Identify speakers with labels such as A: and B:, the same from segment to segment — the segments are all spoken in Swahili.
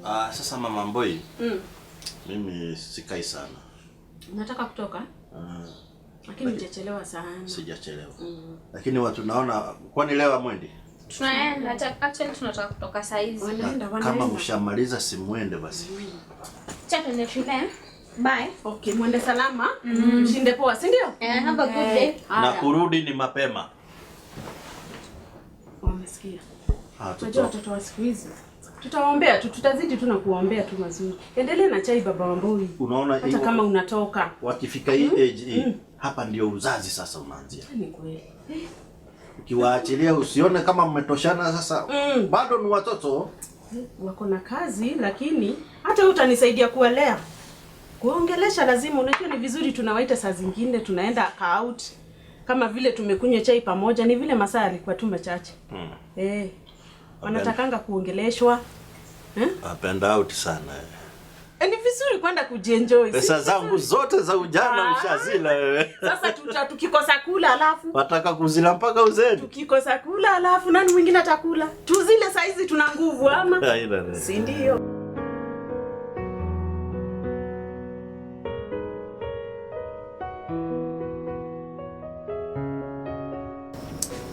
A: Ah, sasa Mama Mboi, mimi sikai sana.
B: Nataka kutoka
A: Ah,
B: lakini hujachelewa sana.
A: Sijachelewa. Lakini watu naona, kwani leo hamwendi?
C: Tunaenda, actually tunataka kutoka saa hizi.
B: Wanaenda,
A: Kama
B: wanaenda.
A: mshamaliza simwende basi.
C: Acha tuende shule. Bye.
B: Okay, mwende salama. Mshinde poa, si ndio?
C: Eh, have a good day.
A: Na kurudi ni mapema.
B: Wamesikia.
A: Ah,
B: Unajua
A: tutoke.
B: watoto wa siku hizi tutawaombea tu, tutazidi tu na kuwaombea tu mazuri. Endelea na chai, Baba Wamboi.
A: Unaona
B: Hata
A: hiyo
B: kama unatoka.
A: Wakifika hii age hii, hapa ndio uzazi sasa unaanzia.
B: Ni kweli.
A: Ukiwaachilia usione kama mmetoshana sasa. Bado ni watoto.
B: Wako na kazi, lakini hata wewe utanisaidia kuwalea. Kuongelesha lazima, unajua ni vizuri tunawaita saa zingine tunaenda ka out. Kama vile tumekunywa chai pamoja, ni vile masaa yalikuwa tu machache. Eh. Wanatakanga kuongeleshwa. Eh?
A: Napenda out sana.
B: Ni vizuri kwenda kujienjoy.
A: Pesa zangu zote za ujana ushazila wewe.
B: Sasa tukikosa kula alafu
A: Wataka kuzila mpaka uzeni.
B: Tukikosa kula alafu nani mwingine atakula? Tuzile saa hizi tuna nguvu ama?
A: Haina neno.
B: Si ndio?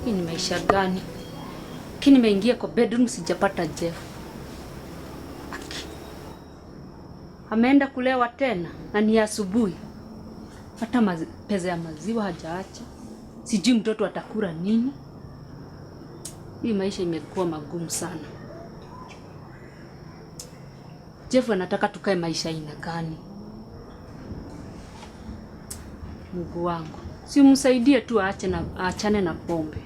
D: Hii ni maisha gani? Lakini nimeingia kwa bedroom sijapata Jeff. Aki. Ameenda kulewa tena na ni asubuhi. Hata pesa ya maziwa hajaacha. Sijui mtoto atakula nini. Hii maisha imekuwa magumu sana. Jeff anataka tukae maisha aina gani? Mungu wangu, si umsaidie tu aachane na pombe.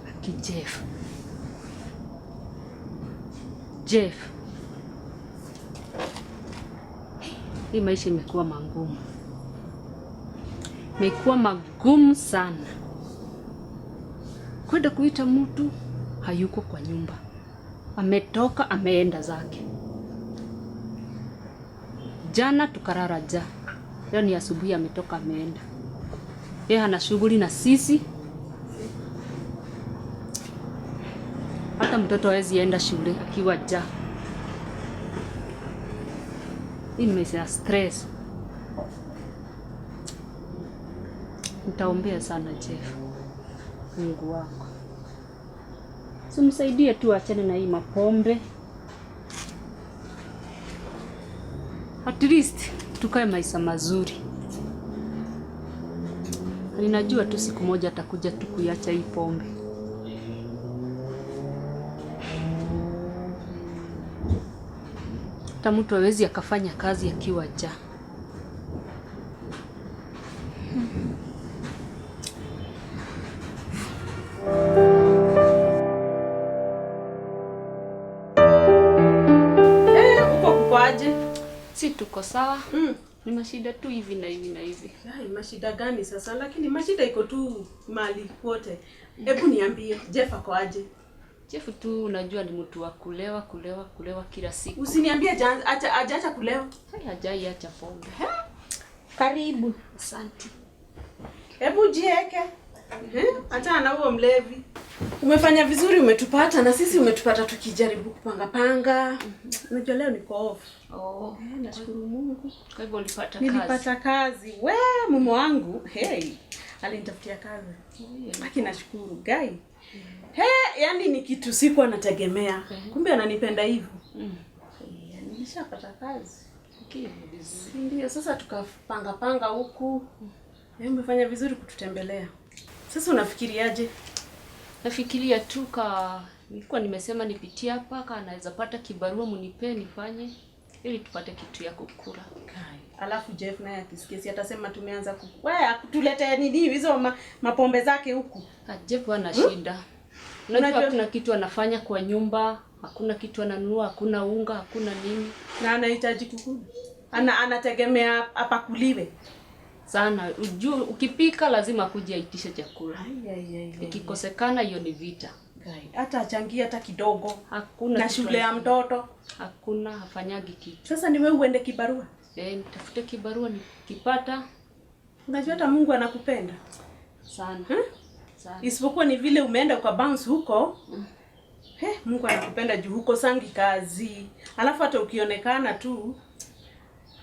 D: Aki Jeff. Jeff. Hii maisha imekuwa magumu. Imekuwa magumu sana. Kwenda kuita mtu hayuko kwa nyumba. Ametoka ameenda zake. Jana tukarara ja. Leo ni asubuhi ametoka ameenda. Yeye hana shughuli na sisi. Hata mtoto hawezi enda shule akiwa ja. Hii ni maisha ya stress. Nitaombea sana Jeff. Mungu wako. Simsaidie tu aachane na hii mapombe. At least tukae maisha mazuri. Ninajua tu siku moja atakuja tu kuiacha hii pombe. Hata mtu hawezi akafanya kazi akiwa njaa.
B: Uko kukoaje?
D: Si tuko sawa. Ni mashida tu hivi na hivi na hivi.
B: Ai, mashida gani sasa? Lakini mashida iko tu mali kote. Hebu niambie, Jeff ako aje?
D: Jeff tu unajua ni mtu wa kulewa, kulewa, kulewa kila siku.
B: Usiniambie hajaacha kulewa.
D: Hai, hajai acha pombe.
C: Karibu.
D: Asante.
B: Hebu jieke. Achana na huo mlevi. Umefanya vizuri, umetupata na sisi umetupata tukijaribu kupanga panga. Unajua leo niko off. Nashukuru Mungu.
D: Kwa hivyo ulipata kazi?
B: Nilipata kazi. We, mume wangu, hey, alinitafutia kazi. Lakini nashukuru, guy. He, yani ni kitu sikuwa nategemea. Kumbe ananipenda hivyo. Nilishapata kazi.
D: Okay, vizuri.
B: Ndio, sasa tukapanga panga huku. Umefanya vizuri kututembelea. Sasa unafikiriaje?
D: Nafikiria tu nilikuwa nimesema nipitie hapa ka naweza pata kibarua mnipe nifanye ili tupate kitu ya kukula.
B: Kai. Alafu Jeff naye akisikia si atasema tumeanza wewe akutuletea nini hizo mapombe zake huku.
D: Jeff ana shida. Unajua
B: Unajua
D: hakuna kitu anafanya kwa nyumba, hakuna kitu ananunua, hakuna unga, hakuna nini.
B: Na anahitaji kukula. Anategemea apakuliwe.
D: Sana. Ujue ukipika lazima akuje aitishe chakula.
B: Ai, ai, ai, ai.
D: Ikikosekana hiyo ni vita.
B: Kai, hata achangie hata kidogo.
D: Hakuna
B: Na
D: kitu
B: shule ya
D: anafanya.
B: mtoto.
D: Hakuna, hafanyagi kitu.
B: Sasa ni wewe uende kibarua.
D: Nitafute kibarua nikipata.
B: Unajua hata Mungu anakupenda.
D: Sana. Sana.
B: Isipokuwa ni vile umeenda uka bounce huko. He, Mungu anakupenda juu huko sangi kazi. Alafu hata ukionekana tu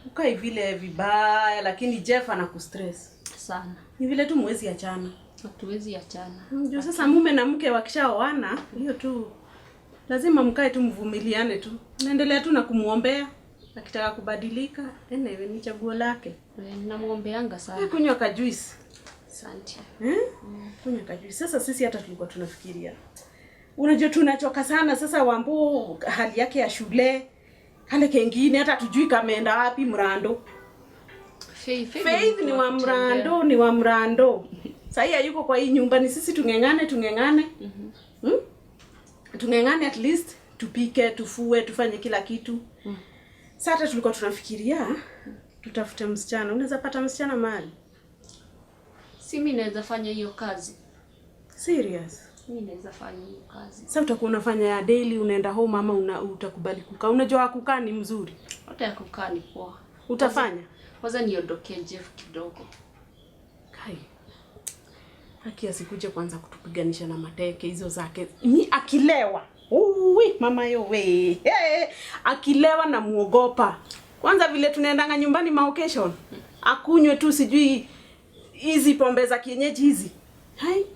B: ukai vile vibaya, lakini Jeff anakustress.
D: Sana.
B: Ni vile tu mwezi achana.
D: Hatuwezi achana.
B: Juu sasa mume na mke wakishaoana, hiyo tu lazima mkae tu mvumiliane tu. Naendelea tu na kumuombea akitaka kubadilika, anyway ni chaguo lake.
D: Namwombeanga sana.
B: Kunywa ka juice.
D: Asante.
B: Eh? Kunywa ka juice. Sasa sisi hata tulikuwa tunafikiria. Unajua tunachoka sana sasa Wambo hali yake ya shule. Kale kengine hata tujui kameenda wapi Mrando.
D: Faith
B: Faith ni wa Mrando, ni wa Mrando. Sasa hayuko kwa hii nyumba, ni sisi tung'eng'ane tung'eng'ane. Tung'eng'ane at least tupike, tufue, tufanye kila kitu. Sasa hata tulikuwa tunafikiria tutafute msichana. Unaweza pata msichana mahali?
D: Si mimi naweza fanya hiyo kazi.
B: Serious?
D: Mimi naweza fanya hiyo kazi.
B: Sasa utakuwa unafanya ya daily, unaenda home ama utakubali kukaa? Unajua kukaa ni mzuri.
D: Hata ya kukaa ni poa.
B: Utafanya?
D: Kwanza niondokee Jeff kidogo.
B: Kai. Haki asikuje kwanza kutupiganisha na mateke hizo zake. Mi akilewa. Uwi, mama yo we. Hey, akilewa na muogopa. Kwanza vile tunaendanga nyumbani ma occasion. Akunywe tu sijui hizi pombe za kienyeji hizi. Hai.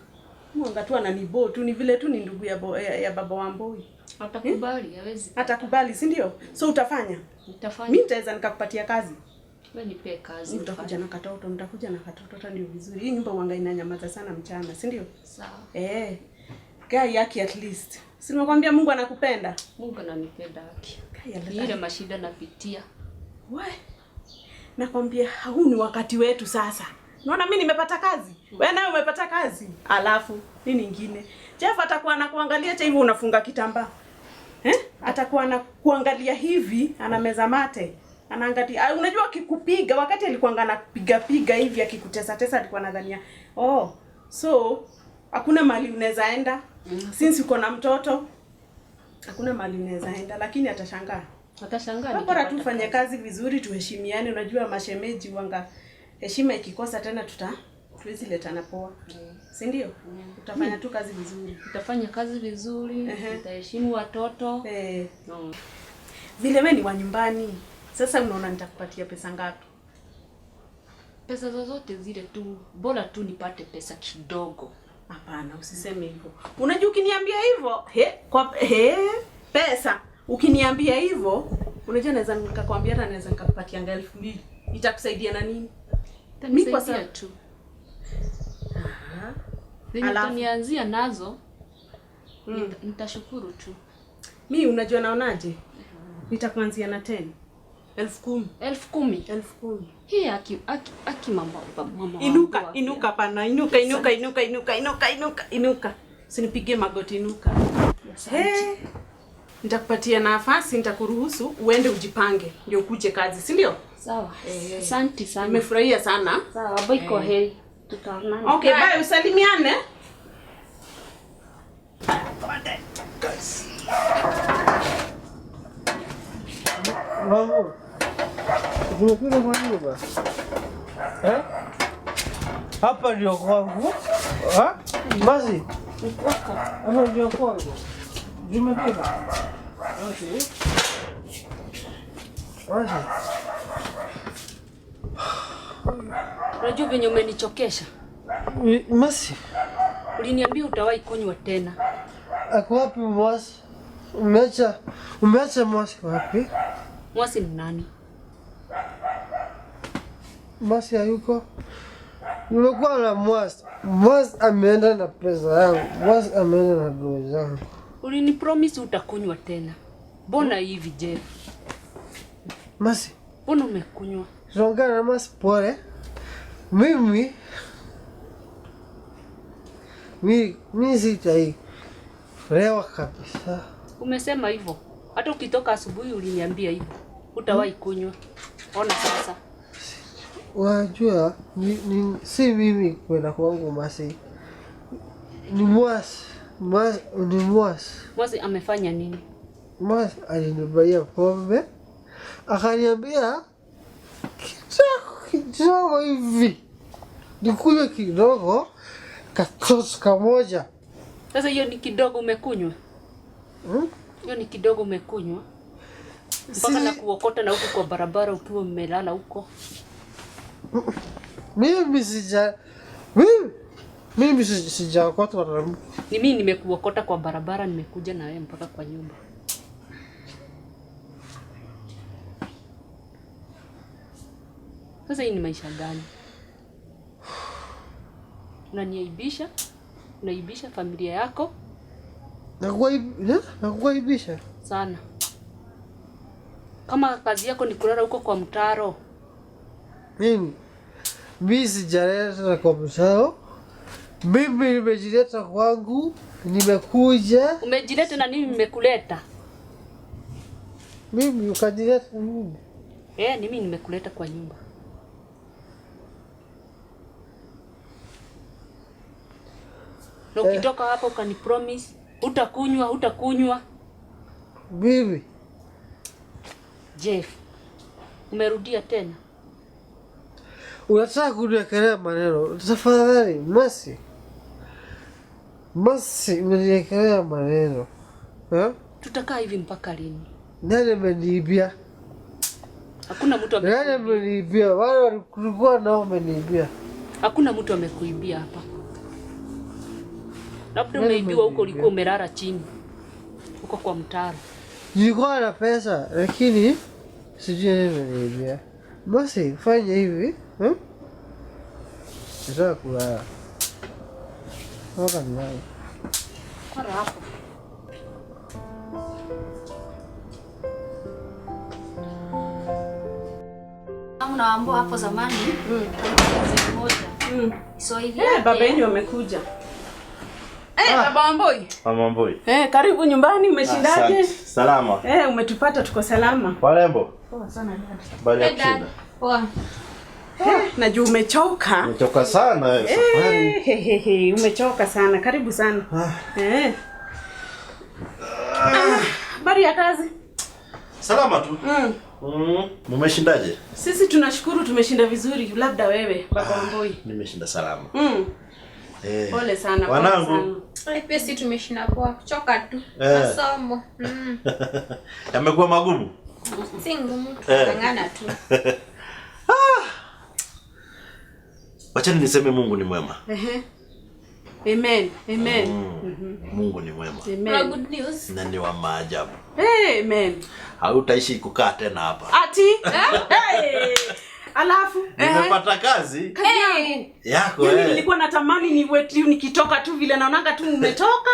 B: Mwanga tu ananibo tu ni vile tu ni ndugu ya baba wa Mboi.
D: Atakubali, hawezi.
B: Atakubali, si ndio? So utafanya?
D: Nitafanya.
B: Mimi nitaweza nikakupatia kazi.
D: Wewe nipe kazi.
B: Utakuja na katoto, nitakuja na katoto hata ndio vizuri. Hii nyumba huanga inanyamaza sana mchana, si ndio?
D: Sawa.
B: Eh. Gai yake at least. Si nimekwambia Mungu anakupenda?
D: Mungu ananipenda haki.
B: Gai
D: Ni ile mashida napitia.
B: We. Nakwambia huu ni wakati wetu sasa. Unaona mimi nimepata kazi. Wewe nawe umepata kazi. Alafu nini nyingine? Jeff atakuwa anakuangalia cha hivi unafunga kitambaa. Eh? Atakuwa anakuangalia hivi, anameza mate. Anaangalia. Unajua akikupiga wakati alikuwa anapiga piga hivi akikutesa tesa alikuwa anadhania, "Oh, so hakuna mali unaweza enda. Since uko na mtoto, hakuna mali unaweza enda." Lakini atashangaa.
D: Atashangaa.
B: Bora
D: nikipata
B: tufanye kazi vizuri, tuheshimiane. Unajua mashemeji wanga heshima ikikosa tena tuwezi letana poa. Si ndio? Utafanya tu kazi vizuri.
D: Nitafanya kazi vizuri, nitaheshimu watoto. No.
B: Vile wewe ni wa nyumbani. Sasa unaona nitakupatia pesa ngapi?
D: Pesa zozote zile tu, bora tu nipate pesa kidogo.
B: Hapana, usiseme hivyo. Unajua ukiniambia hivyo, pesa. Ukiniambia hivyo, unajua naweza nikakwambia hata naweza nikakupatia 2000. Itakusaidia na nini? Mimi kwa
D: Itanisaidia tu. Zenye
B: Alafu?
D: utanianzia nazo nitashukuru tu.
B: Mi unajua naonaje? Nitakuanzia na 10. 10,000.
D: 10,000.
B: 10,000.
D: Hii aki mama mama.
B: Inuka,
D: wangu
B: inuka pana, inuka, inuka, inuka, inuka, inuka, inuka, inuka. Usinipigie magoti, inuka. Hey. Nitakupatia nafasi, nitakuruhusu uende ujipange ndio ukuje kazi, si ndio?
D: Sawa. Asante sana.
B: Nimefurahia sana.
D: Sawa, bye kwa heri. Tutaonana.
B: Okay, bye, usalimiane.
E: Mambo. Umekuja kwa nyumba? Eh? Hapa ndio kwangu. Ha? Basi. Hapa ndio kwangu. Jumapili. Okay. Basi.
D: Unajua venye umenichokesha.
E: Masi.
D: Uliniambia utawahi kunywa tena.
E: Ako wapi mwasi? Umeacha mwasi wapi?
D: Mwasi ni nani?
E: Mwasi hayuko. Nimekuwa na mwasi. Mwasi ameenda na pesa yangu. Mwasi ameenda na doo zangu.
D: Ulinipromise utakunywa tena. Mbona hivi Jeff?
E: Masi,
D: Mbona umekunywa?
E: tunaongea na Masi pole. Mimi sitai lewa kabisa.
D: Umesema hivyo. Hata ukitoka asubuhi uliniambia hivyo. Utawahi kunywa. Ona sasa.
E: Unajua si mimi kwenda kwangu Masi. Ni Mwasi. Mwasi ni Mwasi.
D: Mwasi amefanya nini?
E: Mwasi alinibaia pombe akaniambia kidogo kidogo hivi nikunywe kidogo katoto kamoja.
D: Sasa hiyo ni kidogo umekunywa. Hiyo ni kidogo umekunywa. Mpaka na kuokota na huko kwa barabara ukiwa umelala huko.
E: Mimi sija mimi mimi sijaokotwa na mtu.
D: Ni mimi nimekuokota kwa barabara, nimekuja na wewe mpaka kwa nyumba. Sasa hii ni maisha gani? Unaniaibisha, unaibisha familia yako
E: Nakuaibisha
D: sana. Kama kazi yako ni kulala huko kwa mtaro.
E: Mimi mimi sijaleta kwa mtaro. Mimi nimejileta kwangu, nimekuja.
D: Umejileta na nini nimekuleta?
E: Mimi ukajileta mimi.
D: Eh, ni mimi nimekuleta kwa nyumba. Na ukitoka hapa ukanipromise hutakunywa, hutakunywa.
E: Mimi
D: Jeff, umerudia tena.
E: Unataka kuniwekelea maneno. Tafadhali, Mercy. Mercy, unaniwekelea maneno. Eh?
D: Tutakaa hivi mpaka lini?
E: Nani ameniibia?
D: Hakuna mtu
E: Nani
D: amekuibia.
E: ameniibia? Wale walikuwa nao wameniibia.
D: Hakuna mtu amekuibia hapa. Labda
E: Nani
D: umeibiwa huko,
E: ameniibia?
D: ulikuwa umelala chini huko kwa mtaro.
E: Nilikuwa na pesa lakini sijui nani ameniibia. Basi fanya hivi, eh? Nataka kulala. Nataka nilale.
D: Para hapo.
C: Unaambua hapo zamani mzee mmoja Kiswahili
B: Eh, baba
C: yake
B: yenu amekuja. Eh, baba Wamboi.
A: Mama Wamboi.
B: Eh, karibu nyumbani, umeshindaje?
A: Asante. Salama.
B: Eh, umetupata tuko salama.
A: Warembo.
B: Poa sana dada.
A: Habari ya
C: Hey, Dad.
A: kushinda.
C: Poa.
B: Eh, najua umechoka.
A: Umechoka sana wewe safari.
B: Eh, he, he, he, umechoka sana. Karibu sana. Eh. Habari ya kazi?
A: Salama tu. Mumeshindaje?
B: Sisi tunashukuru tumeshinda vizuri, labda wewe baba Wamboi.
A: Nimeshinda salama. Eh.
B: Pole sana, pole
A: Wanangu.
B: sana.
C: Pia si tumeshinda poa, kuchoka tu.
A: Eh.
C: Masomo.
A: Yamekuwa magumu.
C: Si ngumu, tunang'ang'ana tu.
A: Wachani niseme Mungu ni mwema.
B: Ehe. Amen. Amen.
A: Mungu ni mwema.
C: Kuna
B: Amen.
C: good news.
A: Na ni wa maajabu.
B: Amen.
A: Hautaishi kukaa tena hapa.
B: Ati? Eh? Hey. Alafu
A: Nimepata kazi
B: kazi yangu.
A: yako
B: Yaani
A: eh.
B: nilikuwa natamani niwe tu nikitoka tu vile naonaga tu mmetoka.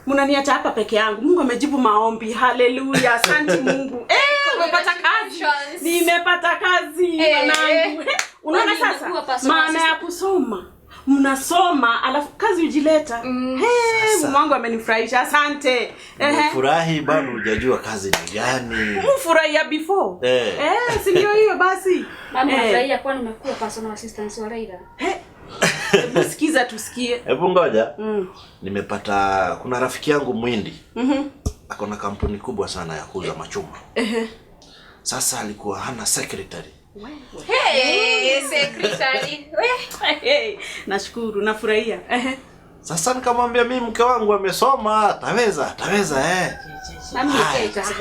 B: Mnaniacha hapa peke yangu. Mungu amejibu maombi. Haleluya. Asante Mungu. Eh, umepata kazi.
C: Congratulations.
B: Nimepata kazi wanangu. Unaona
C: Kwani imekuwa
B: sasa
C: personal
B: maana ya
C: assistant?
B: kusoma. Mnasoma alafu kazi hujileta. Hey,
A: Sasa.
B: mume wangu amenifurahisha. Asante. Ehe.
A: Nimefurahi bado hujajua kazi ni gani.
B: Mfurahia before.
A: Eh.
B: Eh, si ndio hiyo basi.
D: Mama
B: Eh.
D: nafurahia kwani umekuwa personal assistant wa Raila.
B: Hebu sikiza tusikie.
A: Hebu ngoja. Nimepata kuna rafiki yangu Mwindi. Ako na kampuni kubwa sana ya kuuza machuma. Sasa alikuwa hana secretary.
C: Hey, secretary.
B: Hey, nashukuru, nafurahia. Ehe.
A: Sasa nikamwambia mimi mke wangu amesoma, ataweza, ataweza eh.
D: Mami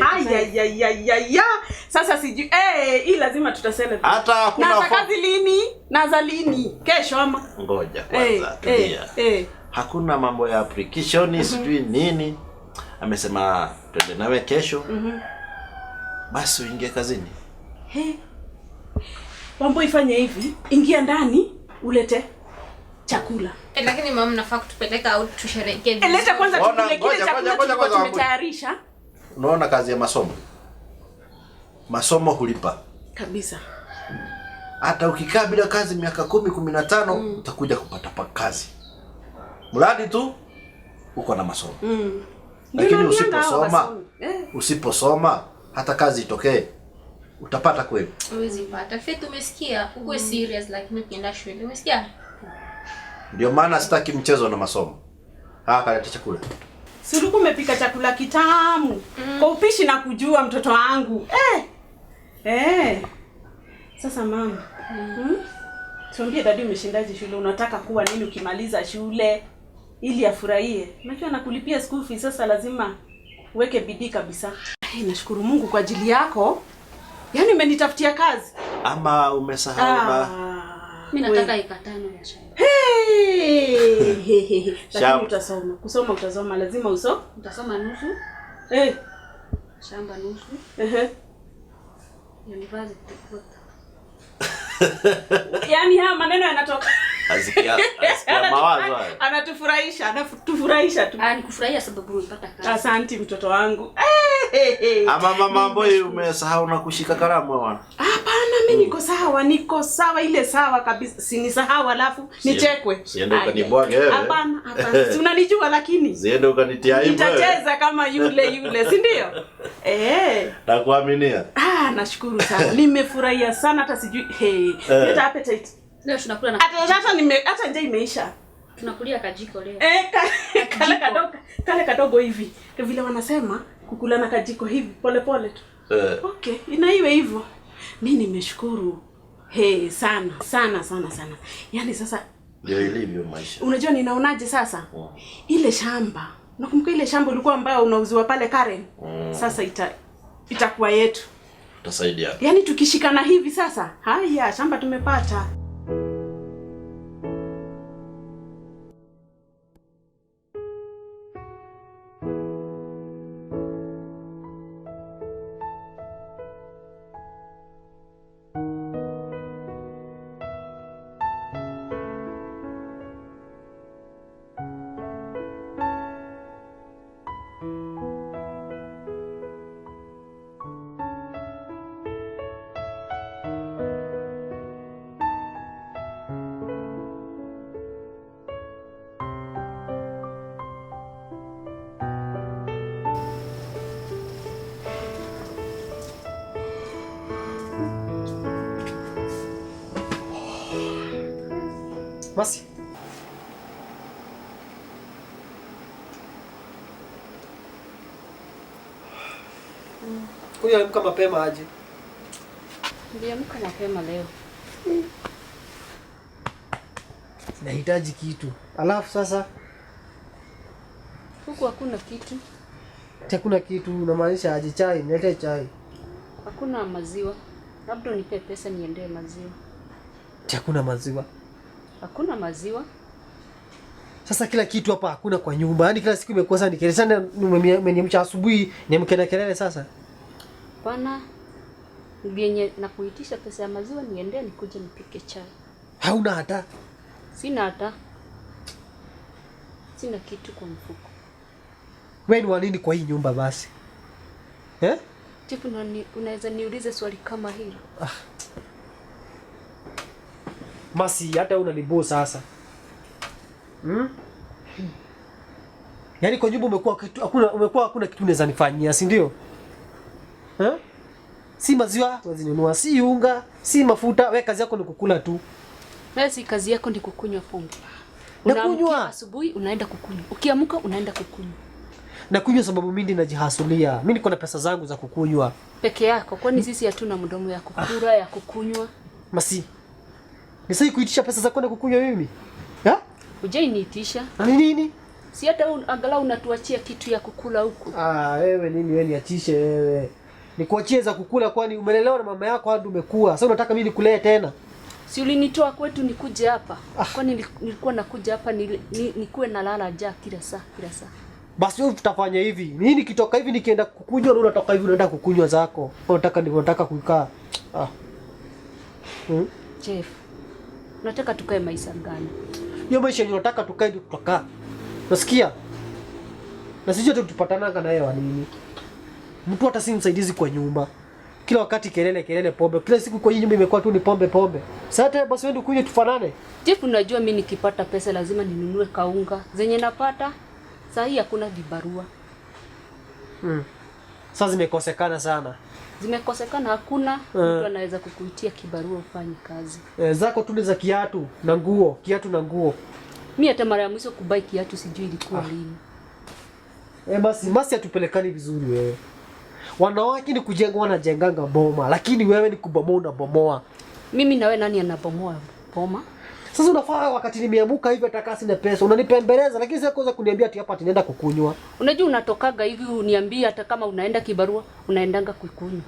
B: Haya ya ya ya ya. Sasa sijui eh, hii lazima tutaselebrate.
A: Hata hakuna
B: Naanza kazi lini? Naanza lini? Kesho ama?
A: Ngoja
B: Eh,
A: kwanza
B: eh,
A: tulia.
B: eh.
A: Hakuna mambo ya application sijui nini. Amesema twende nawe kesho. Basi uingie kazini.
B: He. Wambo ifanye hivi, ingia ndani ulete chakula.
C: Eh, lakini mama mnafaa kutupeleka au tusherehekee
B: Eh, leta kwanza
A: Ona,
B: tukule kile
A: ngoja,
B: chakula
A: ngoja,
B: tulikuwa
A: ngoja, ngoja,
B: tumetayarisha.
A: Unaona kazi ya masomo. Masomo hulipa.
B: Kabisa.
A: Hata ukikaa bila kazi miaka 10, 15 utakuja kupata pa kazi. Mradi tu uko na masomo. Lakini
B: Ndio naambianga hao
A: usiposoma,
B: wasomi. Eh.
A: usiposoma hata kazi itokee utapata kweli?
C: Huwezi pata. Faith, umesikia? Ukuwe serious lakini ukienda shule. Umesikia?
A: Ndio maana sitaki mchezo na masomo. Ah, kaleta chakula.
B: Si ulikuwa umepika chakula kitamu. Kwa upishi na kujua mtoto wangu. Eh. Eh. Sasa mama. Tuambie dadi, umeshindaje shule? Unataka kuwa nini ukimaliza shule? Ili afurahie. Unajua nakulipia school fees, sasa lazima Uweke bidii kabisa. Hey, nashukuru Mungu kwa ajili yako. Yaani umenitafutia kazi.
A: Ama umesahau na
D: Mimi nataka eka 5 ya shamba.
B: Hey! Lakini utasoma. Kusoma utasoma, lazima uso.
D: Utasoma nusu.
B: Eh,
D: Shamba nusu.
B: Ehe.
D: University quarter.
B: Yaani haya maneno yanatoka.
A: Asikia mawazo haya.
B: Anatufurahisha tu.
D: Ah, nikufurahia sababu umepata kazi.
B: Asante mtoto wangu.
A: Ama mama boy umesahau na kushika kalamu bwana.
B: Hapana, mimi niko sawa, niko sawa ile sawa kabisa. Sinisahau alafu nichekwe.
A: Siende ukanibwage wewe.
B: Hapana, hapana. Si unanijua lakini.
A: Siende ukanitia aibu.
B: Nitacheza kama yule yule, si ndio? Eh.
A: Nakuaminia.
B: Ah, nashukuru sana. Nimefurahia sana hata sijui. Hey, leta appetite.
D: Leo tunakula na
B: Hata njaa imeisha.
D: Tunakulia kajiko leo.
B: Kale kadogo hivi. Vile wanasema kukula na kajiko hivi pole pole tu. Okay, inaiwe hivyo. Mimi nimeshukuru. Hey, sana sana sana sana. Yaani sasa
A: ndio ilivyo maisha.
B: Unajua ninaonaje sasa? Ile shamba. Nakumbuka ile shamba ulikuwa ambayo unauziwa pale Karen. Sasa itakuwa yetu.
A: Tutasaidia.
B: Yaani tukishikana hivi sasa, haya shamba tumepata.
E: Masi. Huyu aliamka mapema aje?
D: Niliamka mapema leo.
E: Nahitaji kitu. Alafu sasa
D: huku hakuna kitu.
E: Hakuna kitu unamaanisha aje? Chai, niletee chai.
D: Hakuna maziwa. Labda unipe pesa niendee maziwa.
E: Hakuna maziwa.
D: Hakuna maziwa.
E: Sasa kila kitu hapa hakuna kwa nyumba. Yaani kila siku imekuwa sana kelele. Sana umeniamsha asubuhi, niamke na kelele sasa.
D: Bana, vyenye nakuitisha pesa ya maziwa niendee nikuje nipike chai.
E: Hauna hata?
D: Sina hata. Sina kitu kwa mfuko.
E: Wewe ni wa nini kwa hii nyumba basi? Eh?
D: Chifu, unaweza niulize swali kama hilo?
E: Ah. Masi, hata unanibo sasa. Yaani kwa nyumba umekuwa kitu hakuna, umekuwa hakuna kitu unaweza nifanyia, si ndio? Eh? Si maziwa wazinunua, si unga, si mafuta, wewe kazi yako ni kukula tu.
D: Wewe si kazi yako ni kukunywa pombe.
E: Nakunywa
D: asubuhi unaenda kukunywa. Ukiamka unaenda kukunywa.
E: Nakunywa sababu mimi najihasulia. Mimi niko na pesa zangu za kukunywa.
D: Peke yako, kwani sisi hatuna mdomo ya kukula, ya kukunywa?
E: Masi. Nisai kuitisha pesa za kwenda kukunywa mimi? Ha?
D: Hujai niitisha.
E: Na nini?
D: Si hata angalau unatuachia kitu ya kukula huku.
E: Ah, wewe nini wewe niachishe wewe. Nikuachie za kukula kwani umelelewa na mama yako hadi umekua. Sasa unataka mimi nikulee tena?
D: Si ulinitoa kwetu nikuje hapa. Kwani nilikuwa nakuja hapa nikuwe nalala njaa kila saa, kila saa.
E: Basi wewe tutafanya hivi. Mimi nikitoka hivi nikienda kukunywa na unatoka hivi unaenda kukunywa zako. Unataka kukaa. Ah.
D: Jeff, unataka tukae maisha gani?
E: Hiyo maisha yenye unataka tukae ndio tutakaa. Nasikia? Na sisi wote tupatananga na yeye wa nini? Mtu hata si msaidizi kwa nyumba. Kila wakati kelele kelele pombe. Kila siku kwa hii nyumba imekuwa tu ni pombe pombe. Sasa basi wewe kunywe tufanane.
D: Jeff, unajua mimi nikipata pesa lazima ninunue kaunga. Zenye napata saa hii hakuna vibarua.
E: Sasa zimekosekana sana.
D: Zimekosekana, hakuna mtu anaweza kukuitia kibarua ufanye kazi.
E: Zako tu ni za kiatu na nguo, kiatu na nguo.
D: Mimi hata mara ya mwisho kubai kiatu sijui ilikuwa lini.
E: Basi hatupelekani vizuri wewe. Wanawake ni kujenga wanajenganga boma, lakini wewe ni kubomoa unabomoa.
D: Mimi na wewe nani anabomoa boma?
E: Sasa unafaa wakati nimeamuka hivi hata kama sina pesa unanipembeleza, lakini sasa kuweza kuniambia ati hapa ati naenda kukunywa.
D: Unajua unatokaga hivi uniambie hata kama unaenda kibarua unaendanga kukunywa.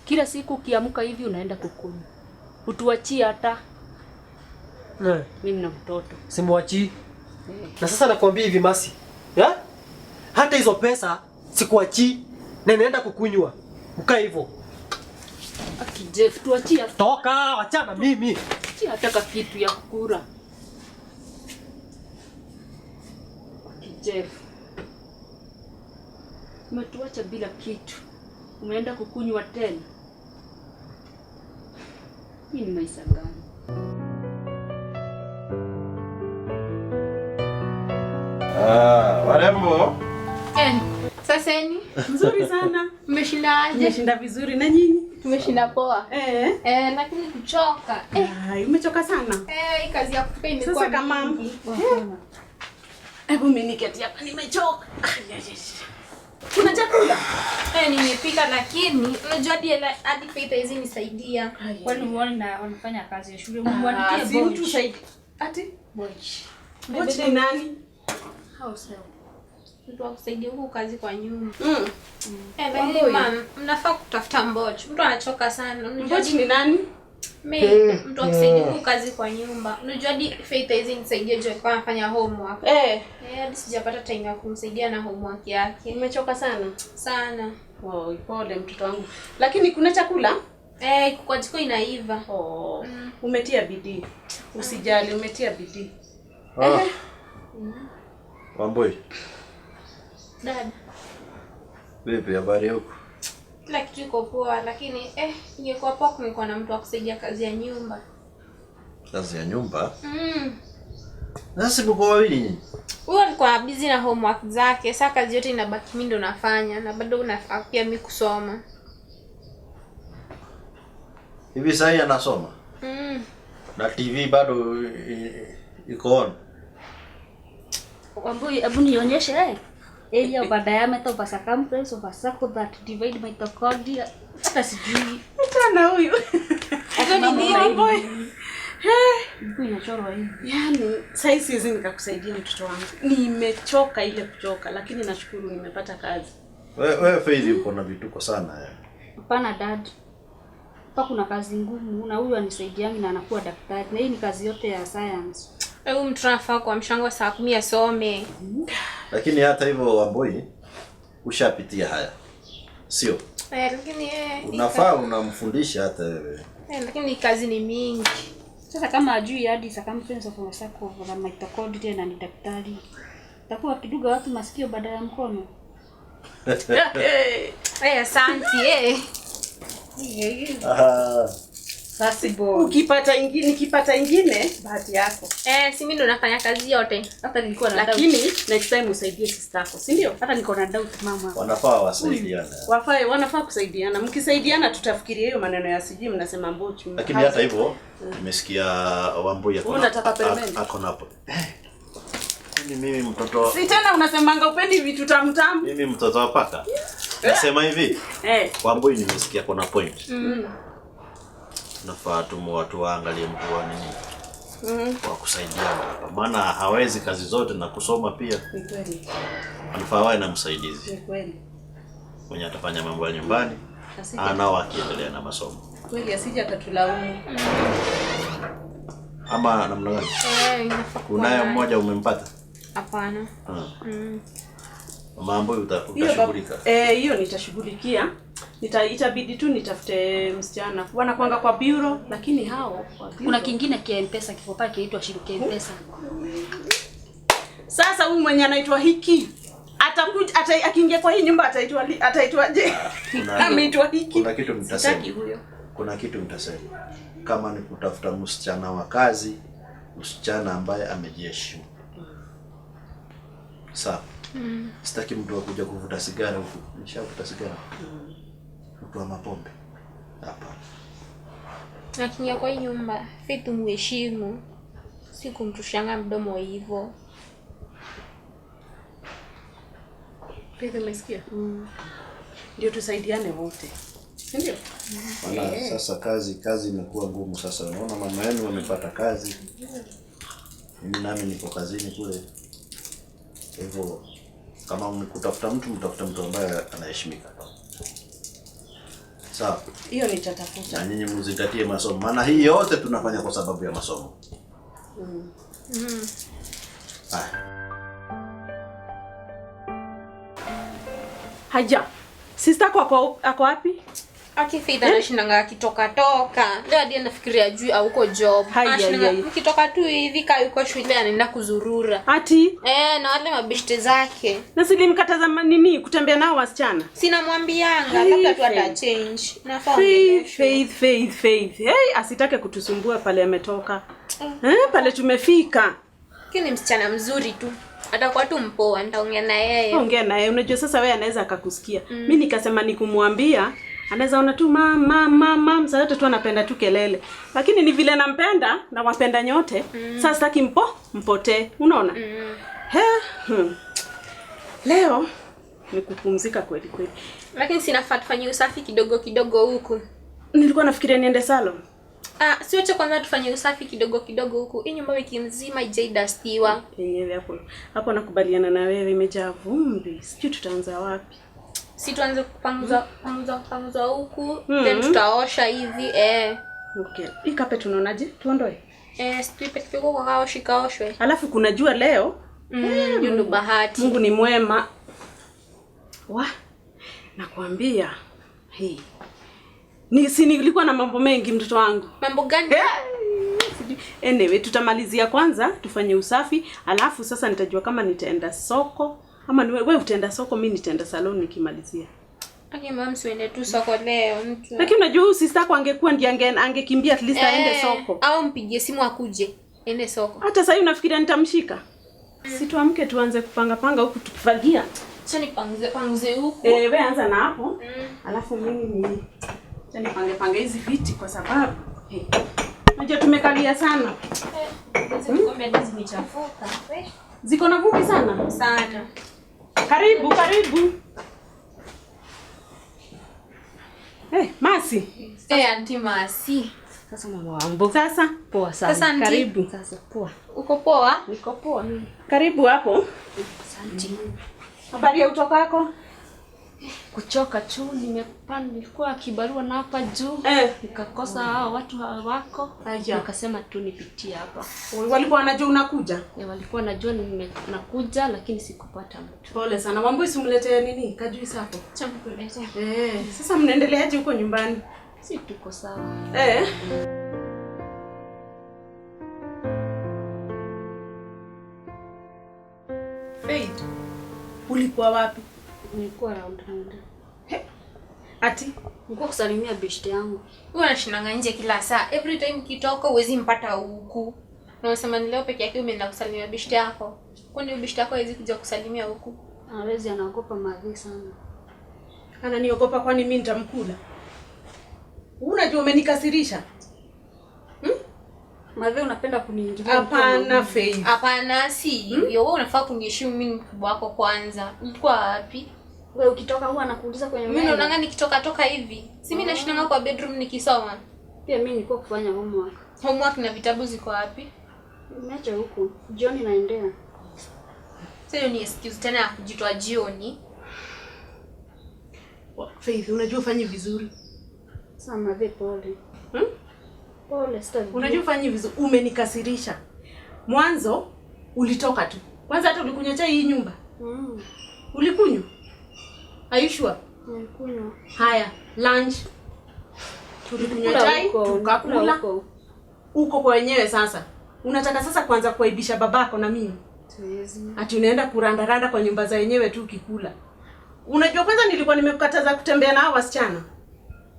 D: Kila siku ukiamka hivi unaenda kukunywa. Utuachie hata
E: Eh.
D: mimi na mtoto.
E: Simuachii. Na sasa nakwambia hivi Masi. Ya? Hata hizo pesa sikuachii na naenda kukunywa. Mkae hivyo.
D: Aki Jeff, tuachie
E: Toka, wachana mimi.
D: tuachie hata ka kitu ya kukula. Aki Jeff. Umetuacha bila kitu. Umeenda kukunywa tena. Hii ni maisha gani?
A: Ah, warembo.
C: Sasa ni
B: Nzuri sana.
C: mmeshinda aje?
B: Nimeshinda vizuri na nyinyi?
C: Tumeshinda poa.
B: Eh.
C: Lakini kuchoka.
B: Ai, umechoka sana.
C: Hii kazi ya kupika imekuwa
B: Sasa kama
C: mingi.
B: Hebu mimi niketi hapa nimechoka. Ai, ai, ai. Kuna chakula?
C: Nimepika lakini unajua hadi hadi Faith hizi nisaidia.
F: Kwani uone na wanafanya kazi ya shule
B: Ah,
F: muandikie
B: si mtu
F: boch.
B: saidi. Ati?
F: Boch.
B: Boch ni nani?
F: House help.
C: Mtu wa kusaidia huku kazi kwa nyumba.
B: Mm.
C: Lakini mam, mnafaa kutafuta mboch. Mtu anachoka sana. Unajua
B: Mboch ni nani?
C: Mimi mtu akusaidia huku kazi kwa nyumba. Unajua hadi Faith hizi nisaidia juu alikuwa anafanya homework. Hadi sijapata time ya kumsaidia na homework yake.
B: Umechoka sana.
C: Sana.
B: Oh, pole mtoto wangu. Lakini kuna chakula?
C: Iko kwa jiko inaiva.
B: Oh, umetia bidii. Usijali, umetia bidii.
A: Ah. Wambui,
C: Dad,
A: vipi habari huko?
C: kila kitu iko poa lakini ingekuwa poa kungekuwa na mtu wa kusaidia kazi ya nyumba.
A: Kazi ya nyumba?
C: Mm.
A: Sasa mko wawili nyinyi?
C: Huyo alikuwa busy na homework zake. Sasa kazi yote inabaki mimi ndo nafanya na bado unafaa pia mimi kusoma.
A: Hivi sasa anasoma?
C: Mm.
A: Na TV bado iko on.
F: Wambui, hebu nionyeshe Area of a diameter of a circumference of a circle that divide mitochondria. Hata sijui.
B: Tena huyu.
C: Hizo ni nini?
B: Boy.
F: Mguu inachorwa hivi.
B: Yaani, sasa siwezi nikakusaidia mtoto wangu. Nimechoka ile kuchoka, lakini nashukuru nimepata kazi.
A: Wewe Faith uko na vituko sana.
F: Hapana dad. Hapa kuna kazi ngumu na huyu anisaidiangi na anakuwa daktari. Na hii ni kazi yote ya science.
C: Huyu mtu anafaa kwa mshango saa 10 asome.
A: Lakini hata hivyo Wambui, ushapitia haya. Sio?
C: Lakini
A: Unafaa unamfundisha hata wewe.
C: Lakini kazi ni mingi.
F: Sasa kama ajui hadi circumference of a circle na mitochondria na ni daktari, takuwa akiduga watu masikio badala ya mkono.
C: Asante.
B: Sasa ukipata ingine, nikipata ingine bahati yako.
C: Si mimi ndo nafanya kazi yote.
F: Hata nilikuwa na doubt.
B: Lakini next time usaidie sister yako, si ndio?
F: Hata niko na doubt mama.
A: Wanafaa wasaidiane.
B: Wanafaa kusaidiana. Mkisaidiana tutafikiria hiyo maneno ya sijui mnasema mbochi.
A: Lakini hata hivyo nimesikia Wambui
B: Wewe unataka permanent?
A: ako napo. Kwani mimi mtoto
B: Si tena unasemanga upendi vitu tamu tamu.
A: mimi mtoto wa paka. Nasema hivi, Wambui nimesikia kuna point. Nafaa tu watu waangalie mtu wa nini. Wa kusaidiana hapa. Maana hawezi kazi zote na kusoma pia.
B: Ni kweli.
A: Anafaa wawe na msaidizi.
B: Ni kweli.
A: Mwenye atafanya mambo ya nyumbani, anao akiendelea na masomo.
B: Kweli asije akatulaumu.
A: Ama namna gani?
C: Inafaa kuwa
A: Unayo
C: nayo.
A: mmoja umempata?
C: Hapana.
A: Mambo utashughulika.
B: Hiyo nitashughulikia. Itabidi tu nitafute msichana. Wanakuanga kwa bureau lakini hao kwa bureau.
F: Kuna kingine kia M-Pesa kiko pale kinaitwa Shiruke M-Pesa.
B: Sasa huyu mwenye anaitwa hiki atakuja akiingia kwa hii nyumba ataitwaje? Ameitwa hiki.
A: Kuna kitu mtasema.
B: Sitaki huyo.
A: Kuna kitu mtasema. Kama ni kutafuta msichana wa kazi, msichana ambaye amejiheshimu. Sawa. Sitaki mtu akuja kuvuta sigara huku. Nishavuta sigara. Mtu wa mapombe. Hapana.
C: Akiingia kwa hii nyumba, Faith muheshimu. Si kumtushanga mdomo hivyo.
B: Faith umesikia? Ndio tusaidiane wote. Si ndio?
A: Maana sasa kazi imekuwa ngumu sasa. Unaona mama yenu amepata kazi. Mimi nami niko kazini kule. Kwa hivyo kama mkutafuta mtu, mtafuta mtu ambaye anaheshimika. Sawa.
B: Hiyo nitatafuta.
A: Na nyinyi mzingatie masomo. Maana hii yote tunafanya kwa sababu ya masomo. Haya.
B: Haja. Sister kwa ako wapi?
C: Aki Faith anashindanga akitoka toka. Leo hadi anafikiria juu au uko job. Anashindanga mkitoka tu hivi kaa yuko shule anaenda kuzurura.
B: Ati?
C: Na wale mabeshte zake.
B: Na silimkataza nini kutembea nao wasichana?
C: Sina mwambianga labda tu ata change. Nafaa.
B: Faith. Hey, asitake kutusumbua pale ametoka. Pale tumefika.
C: Lakini msichana mzuri tu. Atakuwa tu mpoa, nitaongea na yeye.
B: Ongea na yeye. Unajua sasa wewe anaweza akakusikia. Mimi nikasema nikumwambia anaweza ona tu mama msa yote tu anapenda tu kelele. Lakini ni vile nampenda na wapenda nyote. Sasa sitaki mpotee. Unaona? Leo ni kupumzika kweli kweli.
C: Lakini sinafaa tufanye usafi kidogo kidogo huku.
B: Nilikuwa nafikiria niende salon.
C: Siwache kwanza tufanye usafi kidogo kidogo huku. Hii nyumba wiki mzima haijadustiwa.
B: Yenyewe hapo. Hapo nakubaliana na wewe, imejaa vumbi. Sijui tutaanza wapi.
C: Si tuanze kupanguza huku, then tutaosha hivi
B: Okay. Hii carpet unaonaje? Tuondoe.
C: Situipe kidogo kwa kaoshi kaoshwe.
B: Alafu kuna jua leo.
C: Hiyo ndo bahati.
B: Mungu ni mwema. Wa. Nakwambia. Hii. Nilikuwa na mambo mengi mtoto wangu.
C: Mambo gani?
B: Anyway, tutamalizia kwanza tufanye usafi, alafu sasa nitajua kama nitaenda soko ama wewe utaenda soko, mimi nitaenda salon nikimalizia.
C: Okay, mama siende tu soko leo mtu.
B: Lakini unajua huyu sister yako angekuwa ndiye angekimbia at least aende soko.
C: Au mpigie simu akuje ende soko.
B: Hata sasa unafikiria nitamshika? Si tuamke tuanze kupanga panga huku tukifagia.
C: Sasa nipanguze huku.
B: Wewe anza na hapo. Alafu mimi ni nipange hizi viti kwa sababu unajua tumekalia sana.
C: Hizi vikombe hadi zimechafuka.
B: Ziko na vumbi sana?
C: Sana.
B: Karibu, karibu. Masi.
C: Auntie Masi.
D: Sasa mama wangu.
B: Sasa
D: poa sana.
C: Sasa auntie.
B: Karibu.
D: Sasa poa.
C: Uko poa?
D: Niko poa.
B: Karibu hapo.
D: Asante.
B: Habari ya utokako?
D: Kuchoka tu, nilikuwa kibarua na hapa juu. Nikakosa hao watu wako. Nikasema tu nipitie hapa.
B: Walikuwa wanajua unakuja?
D: Walikuwa wanajua nakuja lakini sikupata mtu.
B: Pole sana. Wambui simletee nini? Kajui sako.
C: Chamkuletea.
B: Sasa mnaendeleaje huko nyumbani?
D: Si tuko sawa.
B: Faith, ulikuwa wapi?
F: Nilikuwa round.
B: Ati
F: nilikuwa kusalimia beshte yangu.
C: Wewe unashindanga nje kila saa. Every time ukitoka huwezi mpata huku. Na unasema ni leo peke yake umeenda kusalimia beshte yako. Kwani beshte yako hawezi kuja kusalimia huku?
F: Hawezi, anaogopa madhi sana.
B: Ananiogopa kwani mimi nitamkula? Unajua umenikasirisha.
F: Madhi unapenda kuniingilia.
B: Hapana Faith.
C: Hapana si hivyo. Wewe unafaa kuniheshimu mimi mkubwa wako kwanza. Ulikuwa wapi?
F: Wewe ukitoka huwa anakuuliza kwenye
C: mimi. Mimi naonanga nikitoka toka hivi. Si mimi nashindanga kwa bedroom nikisoma.
F: Pia mimi nilikuwa kufanya homework.
C: Homework na vitabu ziko wapi?
F: Nimeacha huko. Jioni naendea.
C: Sasa ni excuse tena ya kujitoa jioni.
B: Faith, unajua ufanye vizuri.
F: Sasa madhi pole. Pole sasa.
B: Unajua ufanye vizuri, umenikasirisha. Mwanzo ulitoka tu. Kwanza hata ulikunywa chai hii nyumba. Ulikunywa? Are you sure?
F: Nilikunywa.
B: Haya, lunch. Tulikunywa chai, tukakula. Uko kwa wenyewe sasa. Unataka sasa kuanza kuaibisha babako na mimi?
F: Siwezi.
B: Ati unaenda kurandaranda kwa nyumba za wenyewe tu ukikula. Unajua kwanza nilikuwa nimekukataza kutembea na hao wasichana.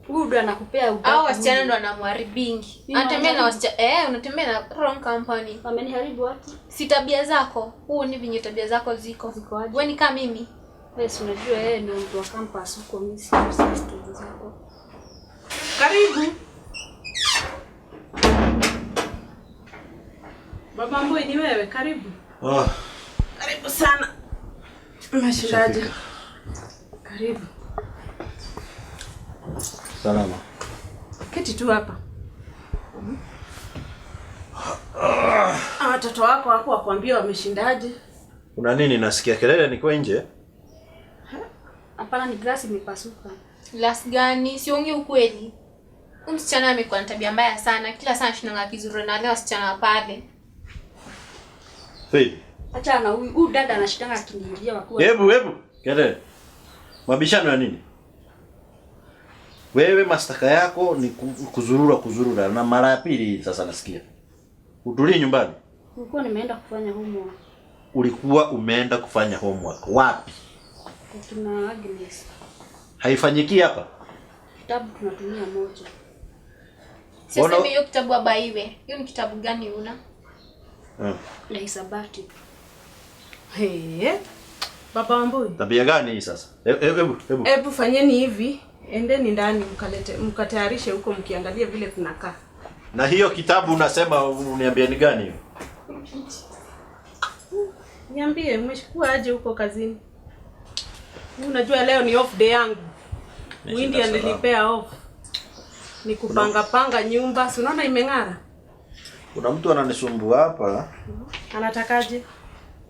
F: Huyu ndo anakupea ubavu.
C: Hao wasichana ndo anamharibingi. Anatembea na wasichana, unatembea na wrong company.
F: Wameniharibu watu.
C: Si tabia zako. Huu ni vinyo tabia zako ziko. Wewe ni kama mimi.
F: Wewe si unajua yeye ndio mtu wa campus huko, mimi si stori zako.
B: Karibu. Baba Mbui ni wewe, karibu. Karibu sana. Umeshindaje? Karibu.
A: Salama.
B: Keti tu hapa. Watoto wako wako wakwambia wameshindaje?
A: Kuna nini nasikia kelele niko nje?
F: Hapana, ni glasi imepasuka.
C: Glass gani? Siongee ukweli. Huyu msichana amekuwa na tabia mbaya sana. Kila saa anashindanga kizuri na wale wasichana wa pale.
A: Faith.
F: Acha na huyu huyu dada anashindanga akiniingia wakuwa.
A: Hebu kelele. Mabishano ya nini? Wewe mashtaka yako ni kuzurura na mara ya pili sasa nasikia. Utulie nyumbani.
F: Nilikuwa nimeenda kufanya homework.
A: Ulikuwa umeenda kufanya homework wapi?
F: Kwa kina Agnes.
A: Haifanyiki hapa.
F: Kitabu tunatumia moja.
C: Sasa hiyo kitabu abaiwe. Hiyo ni kitabu gani una?
F: Na hisabati.
B: Hey, Baba Wambui.
A: Tabia gani hii sasa? Hebu.
B: Hebu fanyeni hivi, endeni ndani mkalete mkatayarishe huko mkiangalia vile kunakaa.
A: Na hiyo kitabu unasema uniambia ni gani hiyo?
B: Niambie umeshikua aje huko kazini? Unajua leo ni off day yangu. Mwindi alilipea off. Ni kupanga panga nyumba, si unaona imeng'ara?
A: Kuna mtu ananisumbua hapa.
B: Anatakaje?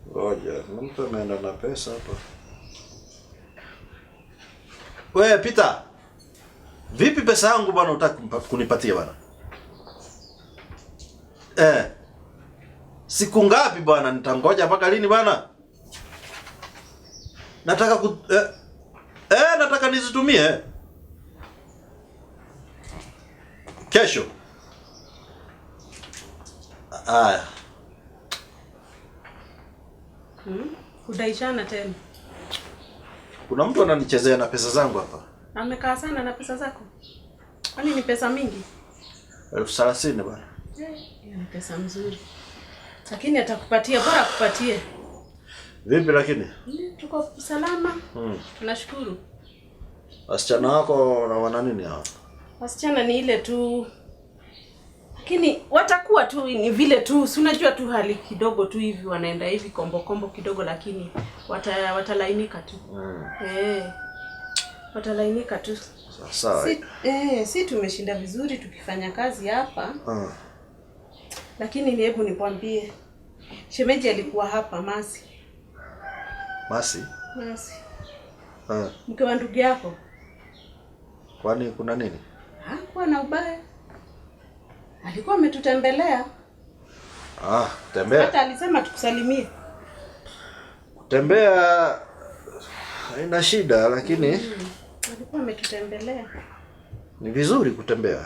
A: Ngoja, kuna mtu ameenda na pesa hapa. Wewe Peter. Vipi pesa yangu bwana hutaki kunipatia bwana? Siku ngapi bwana nitangoja mpaka lini bwana? Nataka nataka nizitumie. Kesho. Aya.
B: Kudaishana tena.
A: Kuna mtu ananichezea na pesa zangu hapa.
B: Amekaa sana na pesa zako. Kwani ni pesa mingi?
A: 30,000 bwana.
B: Ni pesa mzuri. Lakini atakupatia, bora akupatie.
A: Vipi lakini?
B: Tuko salama. Tunashukuru.
A: Wasichana wako na wana nini hao?
B: Wasichana ni ile tu. Lakini watakuwa tu ni vile tu, si unajua tu hali kidogo tu hivi wanaenda hivi kombo kombo kidogo, lakini watalainika tu. Watalainika tu.
A: Sawa.
B: Si tumeshinda vizuri tukifanya kazi hapa. Lakini ni hebu nikwambie. Shemeji alikuwa hapa Masi.
A: Masi?
B: Masi. Mke wa ndugu yako.
A: Kwani kuna nini?
B: Hakuwa na ubaya. Alikuwa ametutembelea.
A: Tembea.
B: Hata alisema tukusalimie.
A: Kutembea haina shida lakini
B: alikuwa ametutembelea.
A: Ni vizuri kutembea.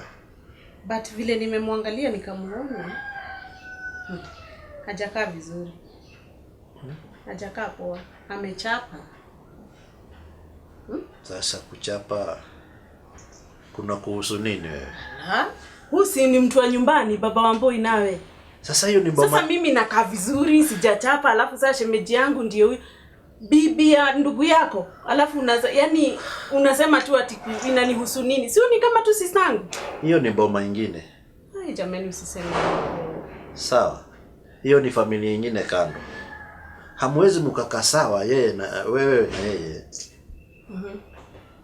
B: But vile nimemwangalia nikamuona hajakaa vizuri. Hajakaa poa. Amechapa.
A: Sasa kuchapa kuna kuhusu nini wewe?
B: Husi ni mtu wa nyumbani Baba Wambui nawe.
A: Sasa hiyo ni boma.
B: Sasa mimi nakaa vizuri sijachapa, alafu sasa shemeji yangu ndio huyu bibi ya ndugu yako. Alafu yani unasema tu ati inanihusu nini? Sio ni kama tu sistangu.
A: Hiyo ni boma nyingine.
B: Ai jamani usiseme.
A: Sawa. Hiyo ni familia nyingine kando. Hamwezi mkakaa sawa yeye na wewe na yeye.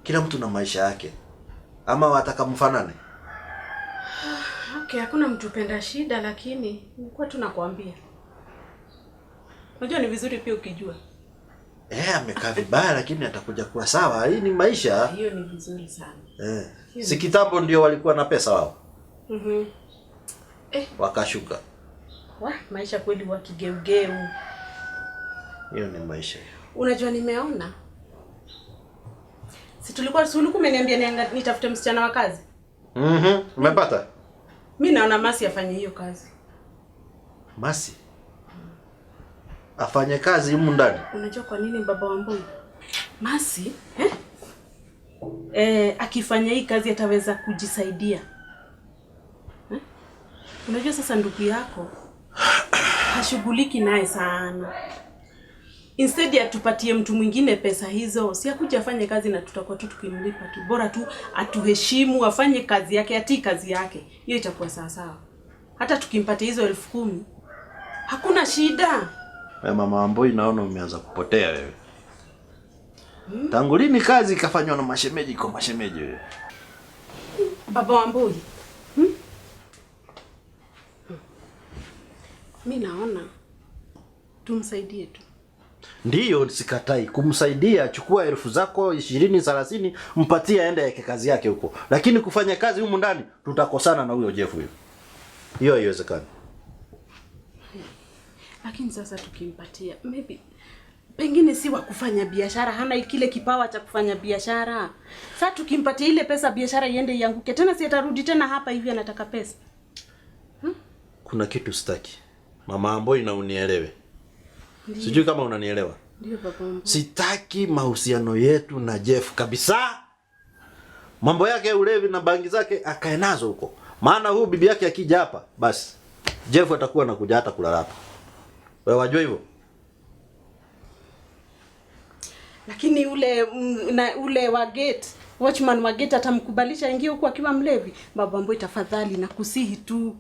A: Kila mtu na maisha yake. Ama wataka mfanane?
B: Okay, hakuna mtu penda shida lakini nilikuwa tu nakwambia. Unajua ni vizuri pia ukijua.
A: Amekaa vibaya lakini atakuja kuwa sawa. Hii ni maisha.
B: Hiyo ni vizuri sana.
A: Si kitambo ndio walikuwa na pesa wao. Wakashuka.
B: Maisha kweli wa kigeugeu.
A: Hiyo ni maisha.
B: Unajua nimeona. Si tulikuwa umeniambia nitafute msichana wa kazi?
A: Umepata?
B: Mimi naona Masi afanye hiyo kazi.
A: Masi? Afanye kazi humu ndani?
B: Unajua kwa nini Baba Wambui? Masi, akifanya hii kazi ataweza kujisaidia. Unajua sasa ndugu yako hashughuliki naye sana. Instead ya tupatie mtu mwingine pesa hizo, si akuja afanye kazi na tutakuwa tu tukimlipa tu. Bora tu atuheshimu, afanye kazi yake, atii kazi yake. Hiyo itakuwa sawa sawa. Hata tukimpatia hizo 10,000 hakuna shida.
A: Mama Wambui naona umeanza kupotea wewe. Tangu lini kazi ikafanywa na mashemeji kwa mashemeji wewe?
B: Baba Wambui. Mi naona tumsaidie tu.
A: Ndiyo, sikatai kumsaidia. Chukua elfu zako 20 30, mpatie aende yake kazi yake huko, lakini kufanya kazi humu ndani tutakosana na huyo Jeff huyo. Hiyo haiwezekani.
B: Lakini sasa tukimpatia maybe pengine si wa kufanya biashara, hana kile kipawa cha kufanya biashara. Sasa tukimpatia ile pesa biashara iende ianguke tena, si atarudi tena hapa hivi anataka pesa.
A: Kuna kitu sitaki, Mama Amboi, na unielewe. Sijui kama unanielewa.
B: Ndio baba Wambui.
A: Sitaki mahusiano yetu na Jeff kabisa. Mambo yake ya ulevi na bangi zake akae nazo huko. Maana huyu bibi yake akija hapa, basi Jeff atakuwa anakuja hata kulala hapa. Wewe wajua hivyo?
B: Lakini ule na ule wa gate, watchman wa gate atamkubalisha aingie huku akiwa mlevi? Baba Wambui tafadhali nakusihi tu.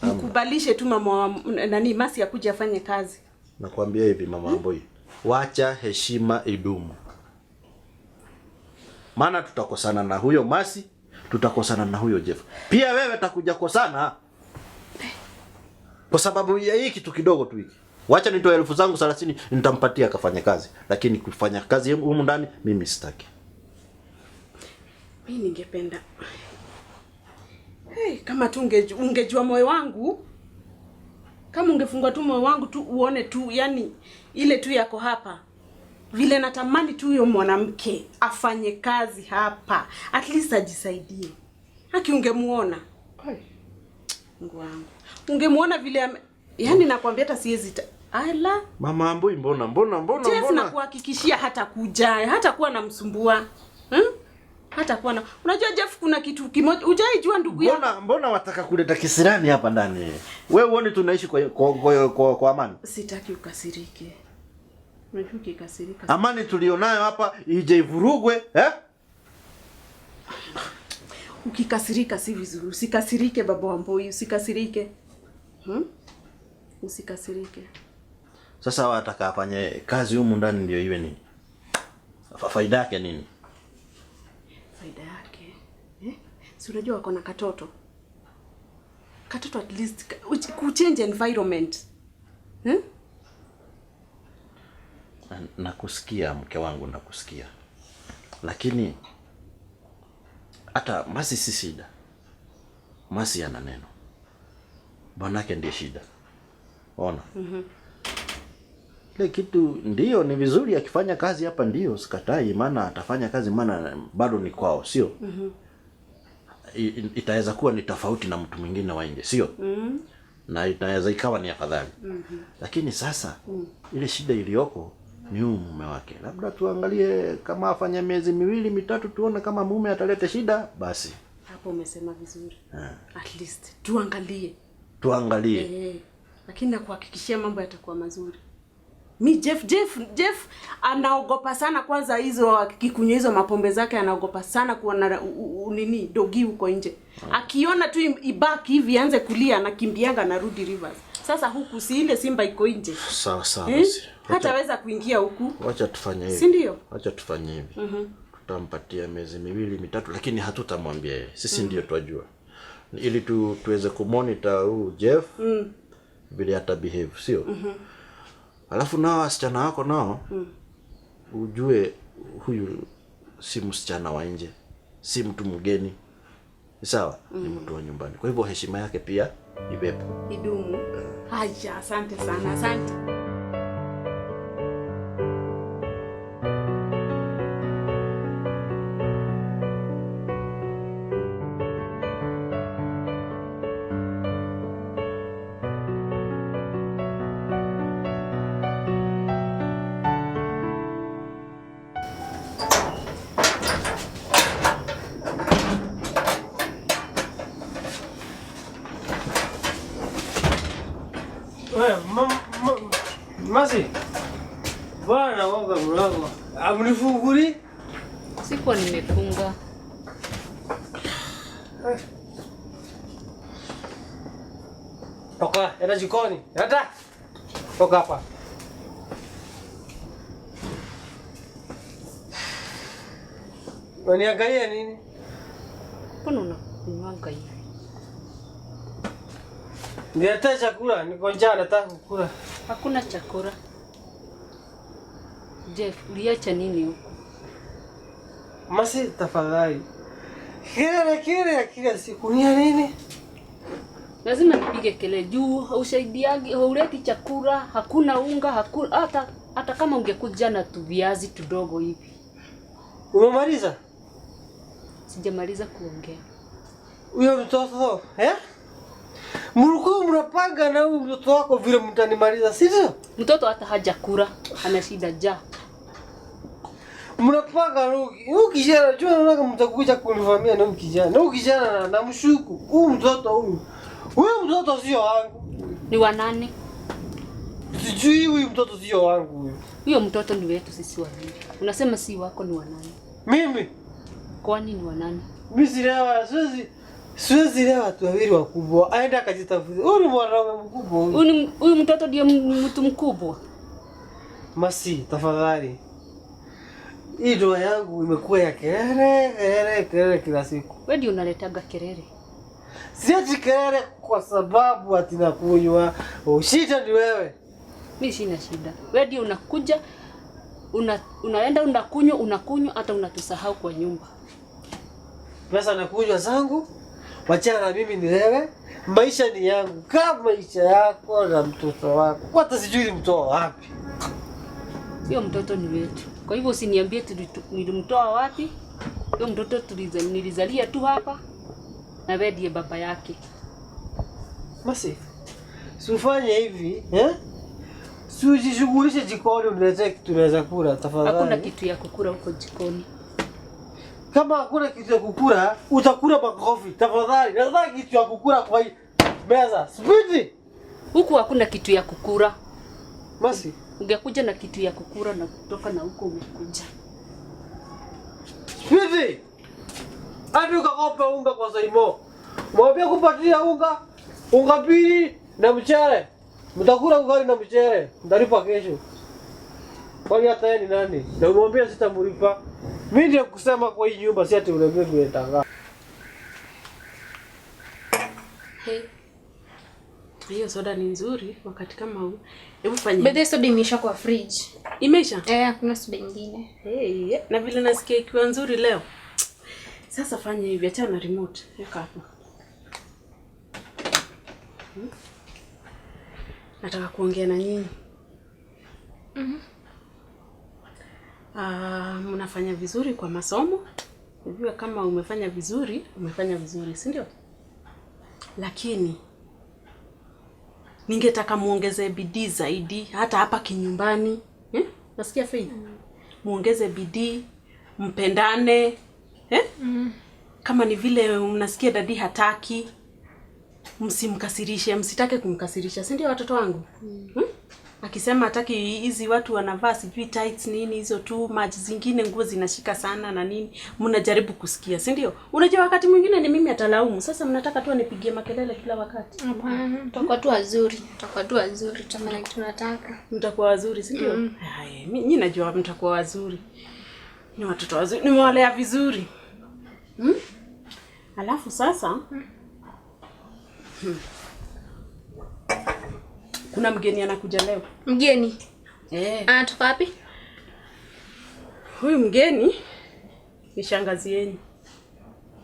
B: Mkubalishe tu mama nani Masi akuje afanye kazi.
A: Nakwambia hivi Mama Wambui, wacha heshima idumu. Maana tutakosana na huyo Masi, tutakosana na huyo Jeff. Pia wewe takuja kosana. Kwa sababu ya hii kitu kidogo tu hiki. Wacha nitoe elfu zangu 30 nitampatia akafanya kazi, lakini kufanya kazi humu ndani mimi sitaki.
B: Mimi ningependa. Hey, kama tu ungejua moyo wangu, kama ungefungua tu moyo wangu tu uone tu, yani ile tu yako hapa. Vile natamani tu huyo mwanamke afanye kazi hapa, at least ajisaidie. Haki ungemuona. Mungu wangu. Ungemuona vile yani nakwambia hata siwezi ala.
A: Mama Ambui, mbona mbona mbona
B: Jeff,
A: mbona?
B: nakuhakikishia hata kuja, hata kuwa namsumbua. Hata kuwa na unajua Jeff kuna kitu kimoja hujaijua ndugu yako.
A: Mbona mbona wataka kuleta kisirani hapa ndani? Wewe uone tunaishi kwa amani.
B: Sitaki ukasirike. Unajua ukikasirika.
A: Amani tulionayo hapa ije ivurugwe, eh?
B: Ukikasirika si vizuri. Usikasirike Baba Wambui, usikasirike. Usikasirike.
A: Sasa wataka afanye kazi humu ndani ndio iwe nini? Faida yake nini?
B: Faida yake. Si unajua wako na katoto. Katoto at least kuchange environment.
A: Nakusikia mke wangu, nakusikia. Lakini hata Masi si shida. Masi ana neno. Bwanake ndiye shida. Ona. Ile kitu ndio ni vizuri akifanya kazi hapa, ndio sikatai, maana atafanya kazi, maana bado ni kwao, sio? Itaweza kuwa ni tofauti na mtu mwingine wa nje, sio? Na itaweza ikawa ni afadhali. Lakini sasa ile shida iliyoko ni huyu mume wake. Labda tuangalie kama afanya miezi 2 3 tuone kama mume ataleta shida, basi.
B: Hapo umesema vizuri. At least tuangalie.
A: Tuangalie.
B: Lakini nakuhakikishia mambo yatakuwa mazuri. Mi Jeff anaogopa sana kwanza hizo akikunywa hizo mapombe zake, anaogopa sana kuona nini dogi huko nje. Akiona tu ibaki hivi anze kulia anakimbianga narudi Rivers. Sasa huku si ile simba iko nje.
A: Sawa sawa basi.
B: Hataweza kuingia huku.
A: Wacha tufanye hivi.
B: Si ndio?
A: Wacha tufanye hivi. Tutampatia miezi 2 3 lakini hatutamwambia yeye. Sisi ndio twajua. Ili tuweze kumonitor huyu Jeff. Vile ata behave, sio? Alafu nao wasichana wako nao ujue huyu si msichana wa nje, si mtu mgeni. Sawa? Ni mtu wa nyumbani. Kwa hivyo heshima yake pia iwepo.
B: Idumu. Haya, asante sana, asante.
E: Masi, bwana wangu mlango. Amnifunguli?
D: Sikuwa nimefunga.
E: Toka, enda jikoni. Enda. Toka hapa. Unaniangalia nini?
D: Mbona unakunywanga hivi?
E: Niletee chakula, niko njaa nataka kukula.
D: Hakuna chakula. Jeff, uliacha nini huko?
E: Masi, tafadhali. Kelele kelele ya kila siku ni ya nini?
D: Lazima nipige kelele juu hausaidiagi, hauleti chakula, hakuna unga, hakuna hata kama ungekuja na tu viazi tudogo hivi.
E: Umemaliza?
D: Sijamaliza kuongea.
E: Huyo mtoto, eh? Mlikuwa mnapanga na huyu mtoto wako vile mtanimaliza, si ndio?
D: Mtoto hata hajakula, ana shida njaa.
E: Mnapanga na huyu kijana, jua naona mtakuja kunivamia na huyu kijana. Na huyu kijana na mshuku. Huyu mtoto huyu. Huyu mtoto sio wangu.
D: Ni wa nani?
E: Sijui huyu mtoto sio wangu huyu.
D: Huyo mtoto ni wetu sisi wawili. Unasema si wako, ni wa nani?
E: Mimi
D: Kwani ni wa nani?
E: mimi silewa, siwezi lewa watu wawili wakubwa. Aenda akajitafutie. Huyu ni mwanaume mkubwa huyu.
D: Huyu mtoto ndiye mtu mkubwa.
E: Masi, tafadhali. Hii ndoa yangu imekuwa ya kelele, kelele, kelele kila siku.
D: Wewe ndio unaletaga kelele.
E: Siachi kelele kwa sababu ati nakunywa. Shida ni wewe.
D: Mimi sina shida. Wewe ndio unakuja unaenda unakunywa hata unatusahau kwa nyumba.
E: Pesa nakunywa zangu, wachana na mimi nilewe. Maisha ni yangu, kama maisha yako na mtoto wako. Hata sijui nilimtoa wapi.
D: Huyo mtoto ni wetu. Kwa hivyo usiniambie nilimtoa wapi. Huyo mtoto nilizalia tu hapa na wewe ndiye baba yake.
E: Masi, si ufanye hivi, eh? Si ujishughulishe jikoni uniletee kitu naweza kula tafadhali.
D: Hakuna kitu ya kukula huko jikoni.
E: Kama hakuna kitu ya kukula, utakula makofi tafadhali. Nataka kitu ya kukula kwa hii meza. Spidi.
D: Huku hakuna kitu ya kukula.
E: Masi,
D: Ungekuja na kitu ya kukula na kutoka na huko umekuja.
E: spidi. Hadi ukakope unga kwa Saimo. Mwambie kupatia unga, unga mbili na mchele. Mtakula ugali na mchele, mtalipa kesho. Kwani hata yeye ni nani? Na umwambie sitamlipa. Mimi ndio kusema kwa hii nyumba si ati unaambia vile tangaa.
D: Hey.
B: Hiyo soda ni nzuri wakati kama huu. Hebu fanya.
C: Bedhe soda imeisha kwa fridge.
B: Imeisha?
C: Eh, hakuna soda ingine.
B: Hey, yeah. Na vile nasikia ikiwa nzuri leo. Sasa fanya hivi, achana na remote. Weka hapo. Nataka kuongea na nyinyi. Mnafanya vizuri kwa masomo. Unajua kama umefanya vizuri, umefanya vizuri, si ndio? Lakini ningetaka muongeze bidii zaidi hata hapa kinyumbani. Eh? Nasikia Faith? Muongeze bidii, mpendane. Eh? Kama ni vile mnasikia daddy hataki, msimkasirishe, msitake kumkasirisha, si ndio watoto wangu? Akisema hataki hizi watu wanavaa sijui tights nini hizo tu maji zingine nguo zinashika sana na nini, mnajaribu kusikia, si ndio? Unajua wakati mwingine ni mimi atalaumu. Sasa mnataka tu anipigie makelele kila wakati.
C: Hapana, tutakuwa tu wazuri. Tutakuwa tu wazuri, tutafanya kitu tunataka.
B: Mtakuwa wazuri, si ndio? Haya, mimi najua mtakuwa wazuri. Ni watoto wazuri, nimewalea vizuri. Alafu sasa kuna mgeni anakuja leo.
C: Mgeni
B: Eh.
C: anatoka wapi?
B: Huyu mgeni ni shangazi yenu.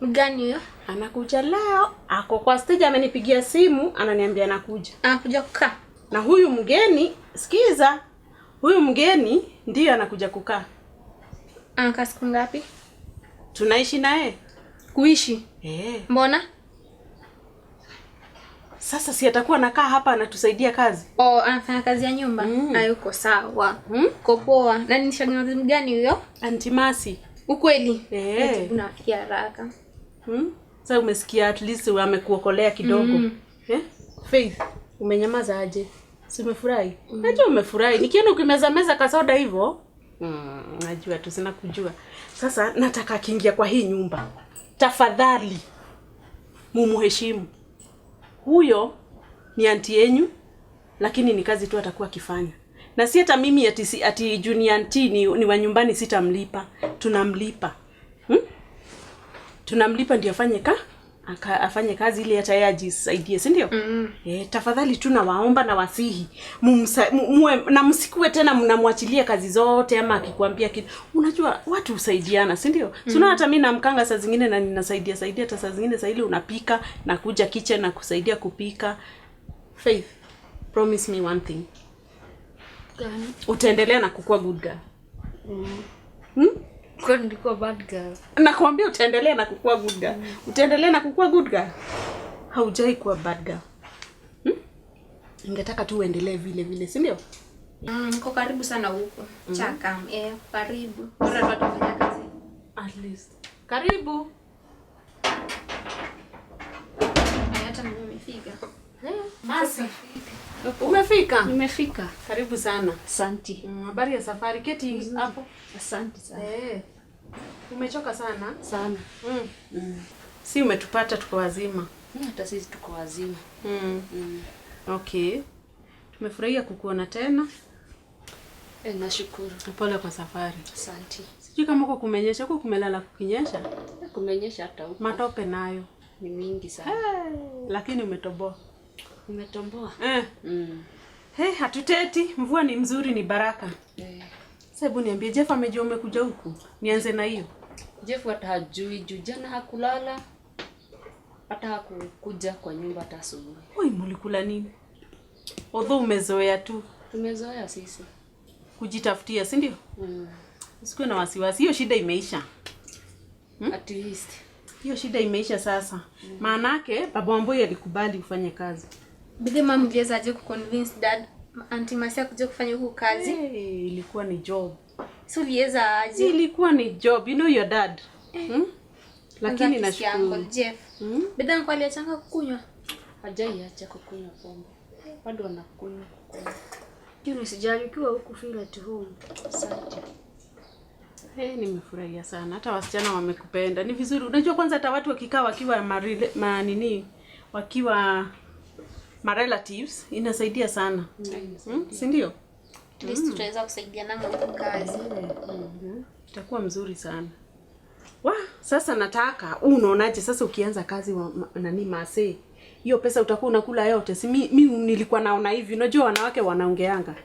C: Mgani huyo?
B: Anakuja leo, ako kwa stage, amenipigia simu, ananiambia anakuja.
C: Anakuja kukaa.
B: Na huyu mgeni, sikiza, huyu mgeni ndiyo anakuja kukaa.
C: Anakaa siku ngapi?
B: Tunaishi naye.
C: Kuishi.
B: Eh.
C: Mbona?
B: Sasa si atakuwa anakaa hapa anatusaidia kazi.
C: Oh, anafanya kazi ya nyumba. Hayuko sawa. Uko poa. Na ni shangazi mgani huyo?
B: Auntie Mercy.
C: Ukweli?
B: Eh.
C: Eti unafikia haraka.
B: Sasa umesikia at least amekuokolea kidogo. Eh? Faith, umenyamaza aje? Si umefurahi? Najua umefurahi. Nikiona ukimeza meza kasoda hivyo, najua tu sina kujua. Sasa nataka akiingia kwa hii nyumba, tafadhali mumuheshimu. Huyo ni auntie yenyu, lakini ni kazi tu atakuwa akifanya. Na si hata mimi ati junior auntie ni wa nyumbani sitamlipa. Tunamlipa. Tunamlipa ndio afanye afanye kazi ili hata yeye ajisaidie, si ndio? Tafadhali tu nawaomba na wasihi muwe na msikuwe tena mnamwachilia kazi zote ama akikwambia kitu. Unajua watu husaidiana, si ndio? Mm. Sio hata mimi namkanga saa zingine na ninasaidia saidia hata saa zingine saa ile unapika na kuja kitchen na kusaidia kupika. Faith, promise me one thing.
F: Gani?
B: Utaendelea na kukua good girl.
F: Kwa nilikuwa bad girl.
B: Nakwambia utaendelea na kukua good girl. Utaendelea na kukua good girl. Haujai kuwa bad girl. Ningetaka tu uendelee vile vile, si ndio?
C: Niko karibu sana huko. Chaka. Karibu. Bora tu atafanya kazi.
B: At least. Karibu.
C: Hata mimi nimefika.
B: Masi. Umefika?
F: Nimefika.
B: Karibu sana.
F: Asante.
B: Habari ya safari. Keti hapo.
F: Asante sana.
B: Umechoka sana?
F: Sana.
B: Si umetupata tuko wazima.
D: Hata sisi tuko wazima.
B: Okay. Tumefurahia kukuona tena.
D: Nashukuru.
B: Pole kwa safari.
D: Asante.
B: Sijui kama huko kumenyesha, huko kumelala kukinyesha.
D: Kumenyesha hata huko.
B: Matope nayo
D: ni mingi sana.
B: Lakini umetoboa.
D: Nimetomboa.
B: Hey, hatuteti, mvua ni mzuri, ni baraka. Sasa hebu niambie, Jeff amejua umekuja huku? Nianze na hiyo.
D: Jeff hata hajui, juu jana hakulala. Hata hakukuja kwa nyumba hata asubuhi.
B: Oi, mlikula nini? Although umezoea tu.
D: Tumezoea sisi.
B: Kujitafutia, si ndio? Usikuwe na wasiwasi, hiyo shida imeisha.
D: At least.
B: Hiyo shida imeisha sasa. Maanake baba Wambui alikubali ufanye kazi.
C: Bidhi mama mliweza aje kuconvince dad Auntie Masia kuja kufanya huku kazi?
B: Hey, ilikuwa ni job.
C: Si uliweza aje?
B: Ilikuwa ni job, you know your dad. Lakini nashukuru.
C: Jeff. Bidhi mko aliachanga kukunywa?
D: Hajaiacha kukunywa pombe. Bado anakunywa kukunywa.
F: Hiyo usijali ukiwa huku feel at home.
D: Asante.
B: Nimefurahia sana. Hata wasichana wamekupenda. Ni vizuri. Unajua kwanza hata watu wakikaa wakiwa wakiwa ma relatives inasaidia sana. Si ndio?
C: At least tutaweza kusaidiana huko kazi.
B: Itakuwa mzuri sana. Sasa nataka unaonaje sasa ukianza kazi Mase? Hiyo pesa utakuwa unakula yote. Si mi nilikuwa naona hivi. Unajua wanawake wanaongeanga.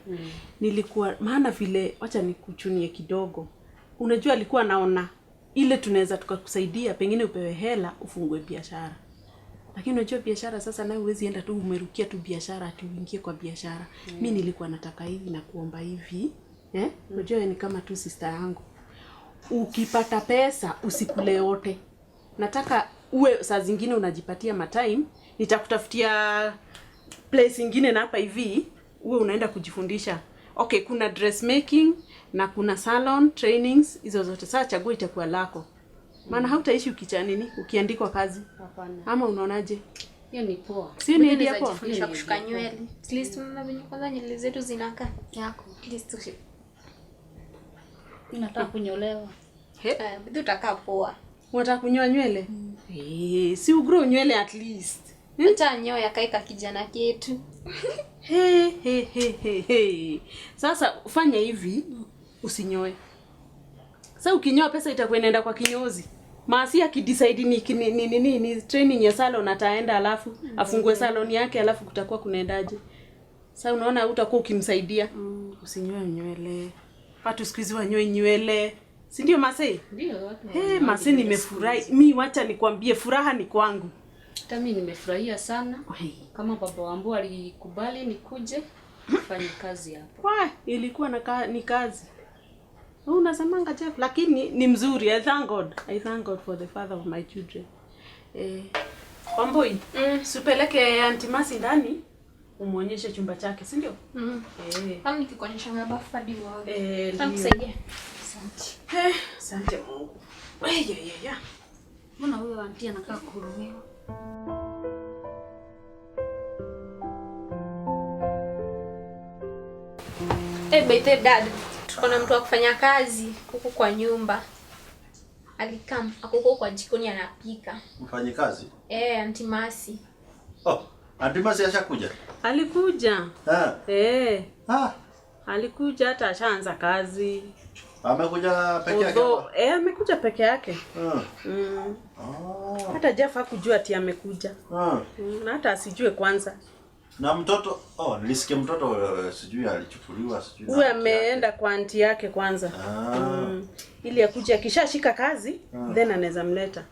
B: Nilikuwa maana vile acha nikuchunie kidogo. Unajua alikuwa naona ile tunaweza tukakusaidia pengine upewe hela ufungue biashara. Lakini unajua biashara sasa nawe huwezi enda tu umerukia tu biashara ati uingie kwa biashara. Mimi nilikuwa nataka hivi na kuomba hivi. Unajua ni kama tu sister yangu. Ukipata pesa usikule yote. Nataka uwe saa zingine unajipatia ma time, nitakutafutia place nyingine na hapa hivi uwe unaenda kujifundisha. Okay, kuna dressmaking na kuna salon trainings, hizo zote. Sasa chagua itakuwa lako. Maana hautaishi ukicha nini ukiandikwa kazi.
D: Hapana.
B: Ama unaonaje?
D: Hiyo ni poa.
B: Si ni idea poa.
C: Kufundisha kushuka nywele. At least mama venye kwanza nywele zetu zinakaa.
F: Yako.
C: At least
F: Nataka kunyolewa.
C: Bidhi utakaa poa.
B: Unataka kunyoa nywele? Si ugrow nywele at least.
C: Hata nyoa yakaika kijana ketu.
B: He. Sasa fanya hivi, usinyoe. Sasa ukinyoa pesa itakuwa inaenda kwa kinyozi. Maasi akidecide ni training ya salon ataenda alafu afungue salon yake alafu kutakuwa kunaendaje? Sasa unaona utakuwa ukimsaidia. Usinyoe nywele. Watu siku hizi wanyoe nywele. Si ndio Masi?
D: Ndio watu.
B: Masi nimefurahi. Mimi wacha nikwambie furaha ni kwangu.
D: Hata mimi nimefurahia sana. Kama baba wangu alikubali nikuje kufanya kazi hapo.
B: Ilikuwa ni kazi. Unasemanga Jeff, lakini ni mzuri. I thank God. I thank God for the father of my children. Wambui, usipeleke Auntie Masi ndani, umuonyeshe chumba chake, si ndio?
C: Kama nikikuonyesha mabafu hadi waoge. Nitakusaidia.
F: Asante.
B: Asante Mungu. Ya.
F: Mbona huyo auntie anakaa kuhurumiwa?
C: By the dad, tuko na mtu wa kufanya kazi huku kwa nyumba. Alikam akoko kwa jikoni anapika.
A: Mfanye kazi?
C: Auntie Masi.
A: Oh, Auntie Masi ashakuja?
B: Alikuja. Alikuja hata ashaanza kazi.
A: Amekuja peke yake.
B: Although, amekuja peke yake.
A: Ah.
B: Mm.
A: Oh.
B: Hata Jeff hakujua ati amekuja.
A: Ah.
B: Na hata asijue kwanza.
A: Na mtoto, oh, nilisikia mtoto sijui alichukuliwa sijui.
B: Huyu ameenda kwa anti yake kwanza.
A: Ah.
B: Ili akuje akishashika kazi then anaweza mleta.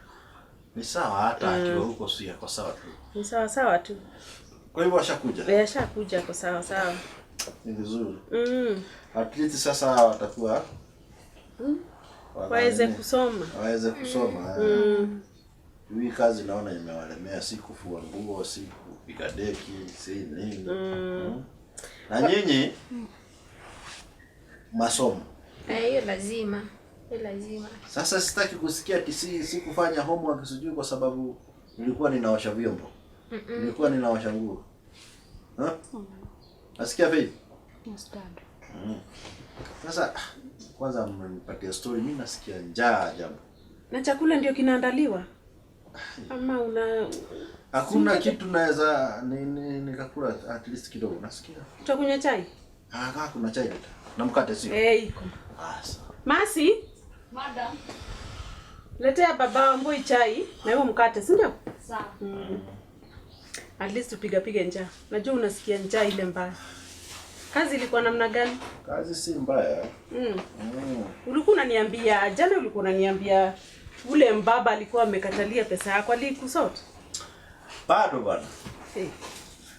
A: Ni sawa hata akiwa huko si yako sawa tu.
B: Ni sawa sawa tu.
A: Kwa hivyo ashakuja.
B: Ashakuja kwa sawa sawa.
A: Ni vizuri. At least sasa watakuwa
B: Waweze kusoma.
A: Waweze kusoma. Hii kazi naona imewalemea, si kufua nguo, si kupiga deki, si nini. Na nyinyi masomo.
C: Hiyo lazima. Hiyo lazima.
A: Sasa sitaki kusikia ati si kufanya homework sijui kwa sababu nilikuwa ninaosha vyombo. Nilikuwa ninaosha nguo. Ha? Nasikia vipi?
F: Yes, dad.
A: Sasa kwanza mnipatie story, mimi nasikia njaa ajabu.
B: Na chakula ndio kinaandaliwa? Ama una
A: Hakuna kitu naweza nikakula at least kidogo nasikia.
B: utakunywa chai?
A: Ah, kuna chai leta. Na mkate sio?
B: Iko.
A: Ah, sawa.
B: Masi,
F: Madam.
B: letea baba Wambui chai na hiyo mkate, si ndio?
F: Sawa.
B: At least upiga piga njaa. Najua unasikia njaa ile mbaya. Kazi ilikuwa namna gani?
A: Kazi si mbaya.
B: Ulikuwa unaniambia jana, ulikuwa unaniambia ule mbaba alikuwa amekatalia pesa yako, alikusort?
A: Bado bwana.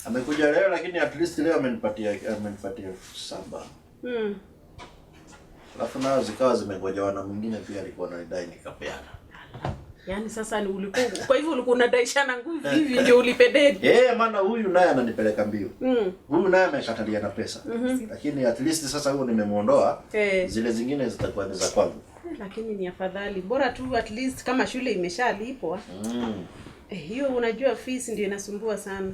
A: Amekuja leo lakini at least leo amenipatia 7,000. Alafu nao zikawa zimengojewa na mwingine pia alikuwa ananidai nikapeana.
B: Yaani sasa ni ulikuwa, kwa hivyo ulikuwa unadaishana nguvu hivi ndio ulipe deni.
A: Maana huyu naye ananipeleka mbio. Huyu naye amekatalia na pesa. Lakini at least sasa huyo nimemuondoa. Zile zingine zitakuwa ni za kwangu.
B: Lakini ni afadhali. Bora tu at least kama shule imeshalipwa. Hiyo unajua fees ndio inasumbua sana.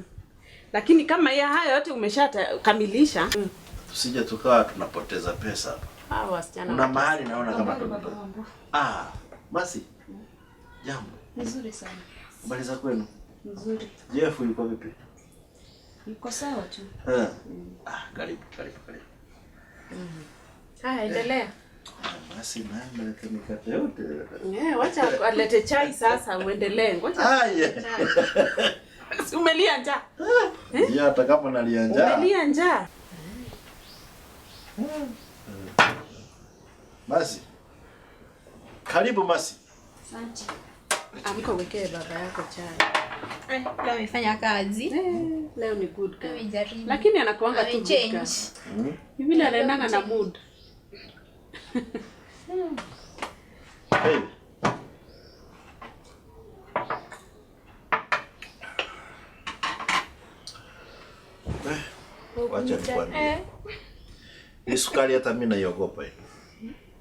B: Lakini kama ya haya yote umeshakamilisha,
A: Tusije tukawa tunapoteza pesa hapa.
B: Hawa wasichana.
A: Kuna mahali naona kama tunapoteza. Masi. Jambo.
F: Nzuri sana.
A: Habari za kwenu?
F: Nzuri.
A: Jeff yuko vipi?
F: Yuko sawa tu.
A: Karibu, karibu, karibu.
B: Haya, endelea.
A: Masi na ameleta mikate yote.
B: Wacha alete chai sasa uendelee. Ngoja. Si umelia njaa?
A: Ya hata kama nalia njaa.
B: Umelia njaa?
A: Masi. Karibu Masi.
F: Asante.
B: Amka uwekee baba yako chai.
C: Leo amefanya kazi.
B: Leo ni good girl.
C: Amejaribu.
B: Lakini anakuanga tu good girl. Hivi anaendanga na mood.
A: Hey. Wacha nikwambie. Ni sukari hata mimi naiogopa hii.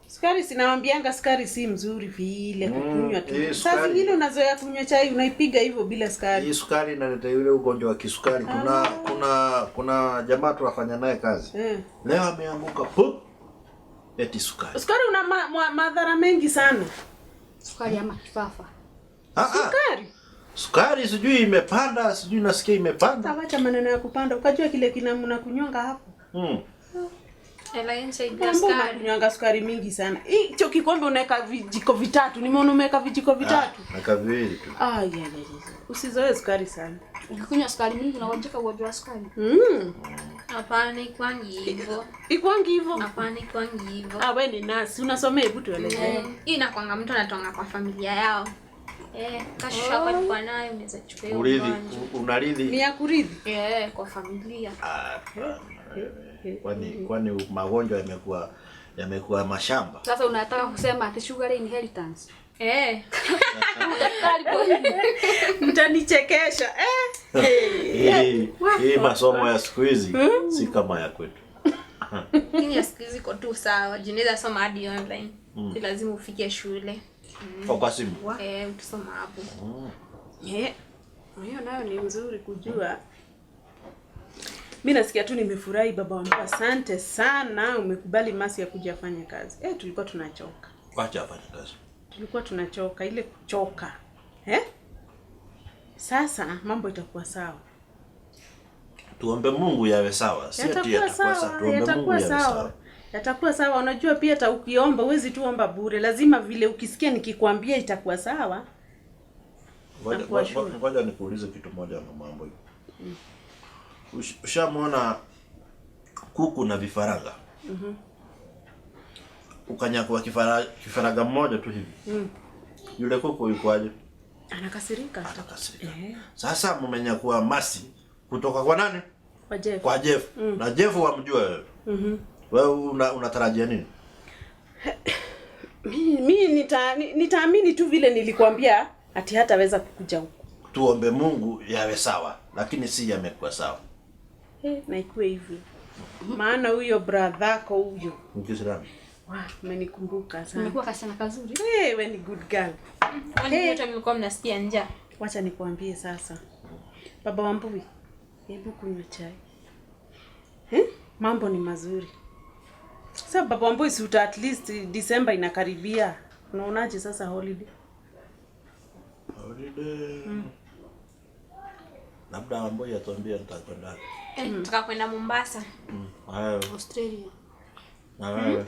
B: Sukari sinawaambianga sukari si mzuri vile kukunywa tu.
A: Saa
B: zingine unazoea kunywa chai unaipiga hivyo bila sukari.
A: Hii sukari inaleta yule ugonjwa wa kisukari. Kuna jamaa tunafanya naye kazi. Leo ameanguka pup. Eti sukari.
B: Sukari una madhara mengi sana.
F: Sukari ama kifafa.
A: Sukari. Sukari sijui imepanda, sijui nasikia imepanda.
B: Wacha maneno ya kupanda, ukajua kile kinamna kunyonga hapo. Kunywanga sukari mingi sana. Hicho kikombe unaweka vijiko vitatu. Nimeona umeweka vijiko vitatu.
A: Naweka viwili tu.
B: Usizoee sukari sana.
F: Ukikunywa sukari mingi unagonjeka ugonjwa wa sukari.
C: Hapana, ikwangi hivyo.
B: Ikwangi hivyo?
C: Hapana, ikwangi hivyo.
B: Wewe ni nasi, unasomea hebu tueleze.
C: Hii inakwanga mtu anatonga kwa familia yao. Kashusha kwa kwa nayo unaweza chukua hiyo.
A: Unaridhi?
B: Ni ya kurithi?
C: Kwa familia.
A: Kwani magonjwa yamekuwa mashamba.
F: Sasa unataka kusema ati sugar inheritance.
B: Mtanichekesha.
A: Hii masomo ya siku hizi si kama ya kwetu.
C: Lakini ya siku hizi iko tu sawa. Unaweza soma hadi online. Si lazima ufike shule.
A: Kwa simu.
C: Utasoma hapo.
B: Hiyo nayo ni nzuri kujua. Mimi nasikia tu nimefurahi baba wangu. Asante sana umekubali Masi ya kuja afanye kazi. Tulikuwa tunachoka.
A: Wacha afanye kazi.
B: Tulikuwa tunachoka ile kuchoka. Sasa mambo itakuwa sawa.
A: Tuombe Mungu yawe sawa. Si ati yatakuwa sawa. Tuombe Mungu yawe sawa.
B: Yatakuwa sawa. Unajua pia hata ukiomba huwezi tu omba bure. Lazima vile ukisikia nikikwambia itakuwa sawa.
A: Ngoja nikuulize kitu moja mama Wambui. Ushamuona kuku na vifaranga? Ukanyakua kifaranga mmoja tu hivi. Yule kuku yuko aje?
B: Anakasirika.
A: Anakasirika. Sasa mmenyakua Masi kutoka kwa nani?
B: Kwa Jeff.
A: Kwa Jeff. Na Jeff wamjua wewe. Wewe unatarajia nini?
B: Mimi nitaamini tu vile nilikwambia ati hataweza kukuja huku.
A: Tuombe Mungu yawe sawa, lakini si yamekuwa sawa.
B: Na ikuwe hivyo. Maana huyo brother huyo.
A: Mkisirani.
B: Umenikumbuka sana.
F: Umekuwa kasichana kazuri.
B: Wewe ni good girl.
C: Kwani wote mlikuwa mnasikia njaa?
B: Wacha nikuambie sasa. Baba Wambui, hebu kunywa chai. Mambo ni mazuri. Sasa Baba Wambui, si uta at least December inakaribia. Unaonaje sasa holiday?
A: Holiday. Labda Wambui atuambie nitakwenda.
C: Nataka kwenda Mombasa.
F: Australia.
A: Na wewe.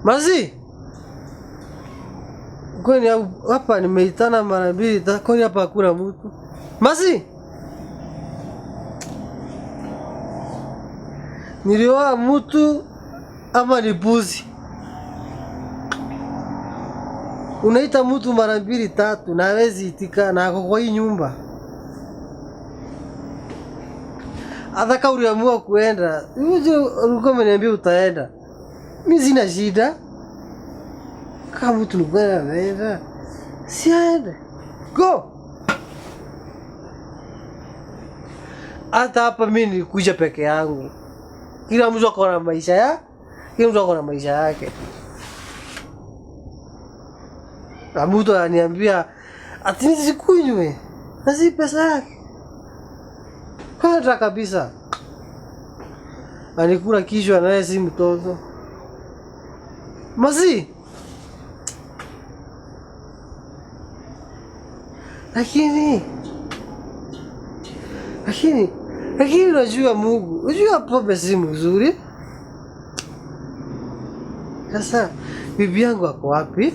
E: Mazi, kwani hapa nimeitana mara mbili, kwani hapa hakuna mtu? Mazi, nilioa mtu ama ni buzi? Unaita mtu mara mbili tatu na hawezi itika na ako kwa hii nyumba. Hata kama uliamua kuenda, ulikuwa umeniambia utaenda. Mimi sina shida. Kama mtu ni ameenda, si aende. Go. Hata hapa mimi nilikuja peke yangu. Kila mtu ako na maisha yake. Kila mtu ako na maisha yake. Na mtu ananiambia ati nisikunywe. Na si pesa yake. Kata kabisa. Anikula kichwa naye si mtoto. Masi. Lakini unajua Mungu, unajua pombe si mzuri. Sasa bibi yangu ako wapi?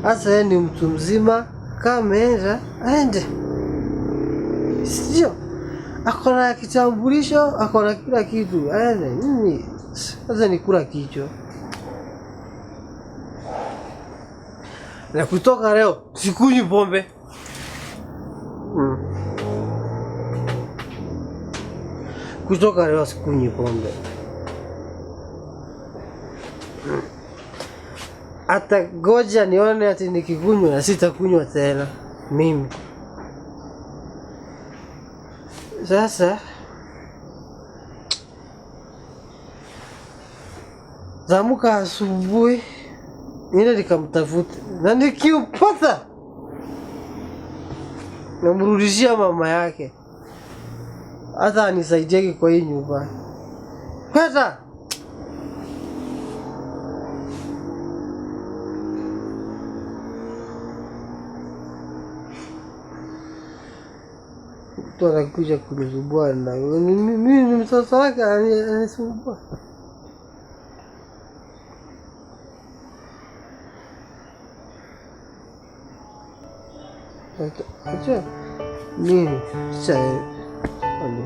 E: Sasa yeye ni mtu mzima, kama ameenda aende. Sio? Ako na kitambulisho, ako na kila kitu. Aende. Mimi sasa nikula kichwa. Na kutoka leo sikunywi pombe. Kutoka leo sikunywi pombe. Hata goja nione ati nikikunywa na sitakunywa tena mimi. Sasa zamuka asubuhi niende nikamtafute, na nikimpata namrudishia mama yake, hata anisaidieke kwa hii nyumba. Pata mtu anakuja kunisumbua na mimi ni mtoto wake ananisumbua. Acha nini? Acha abu.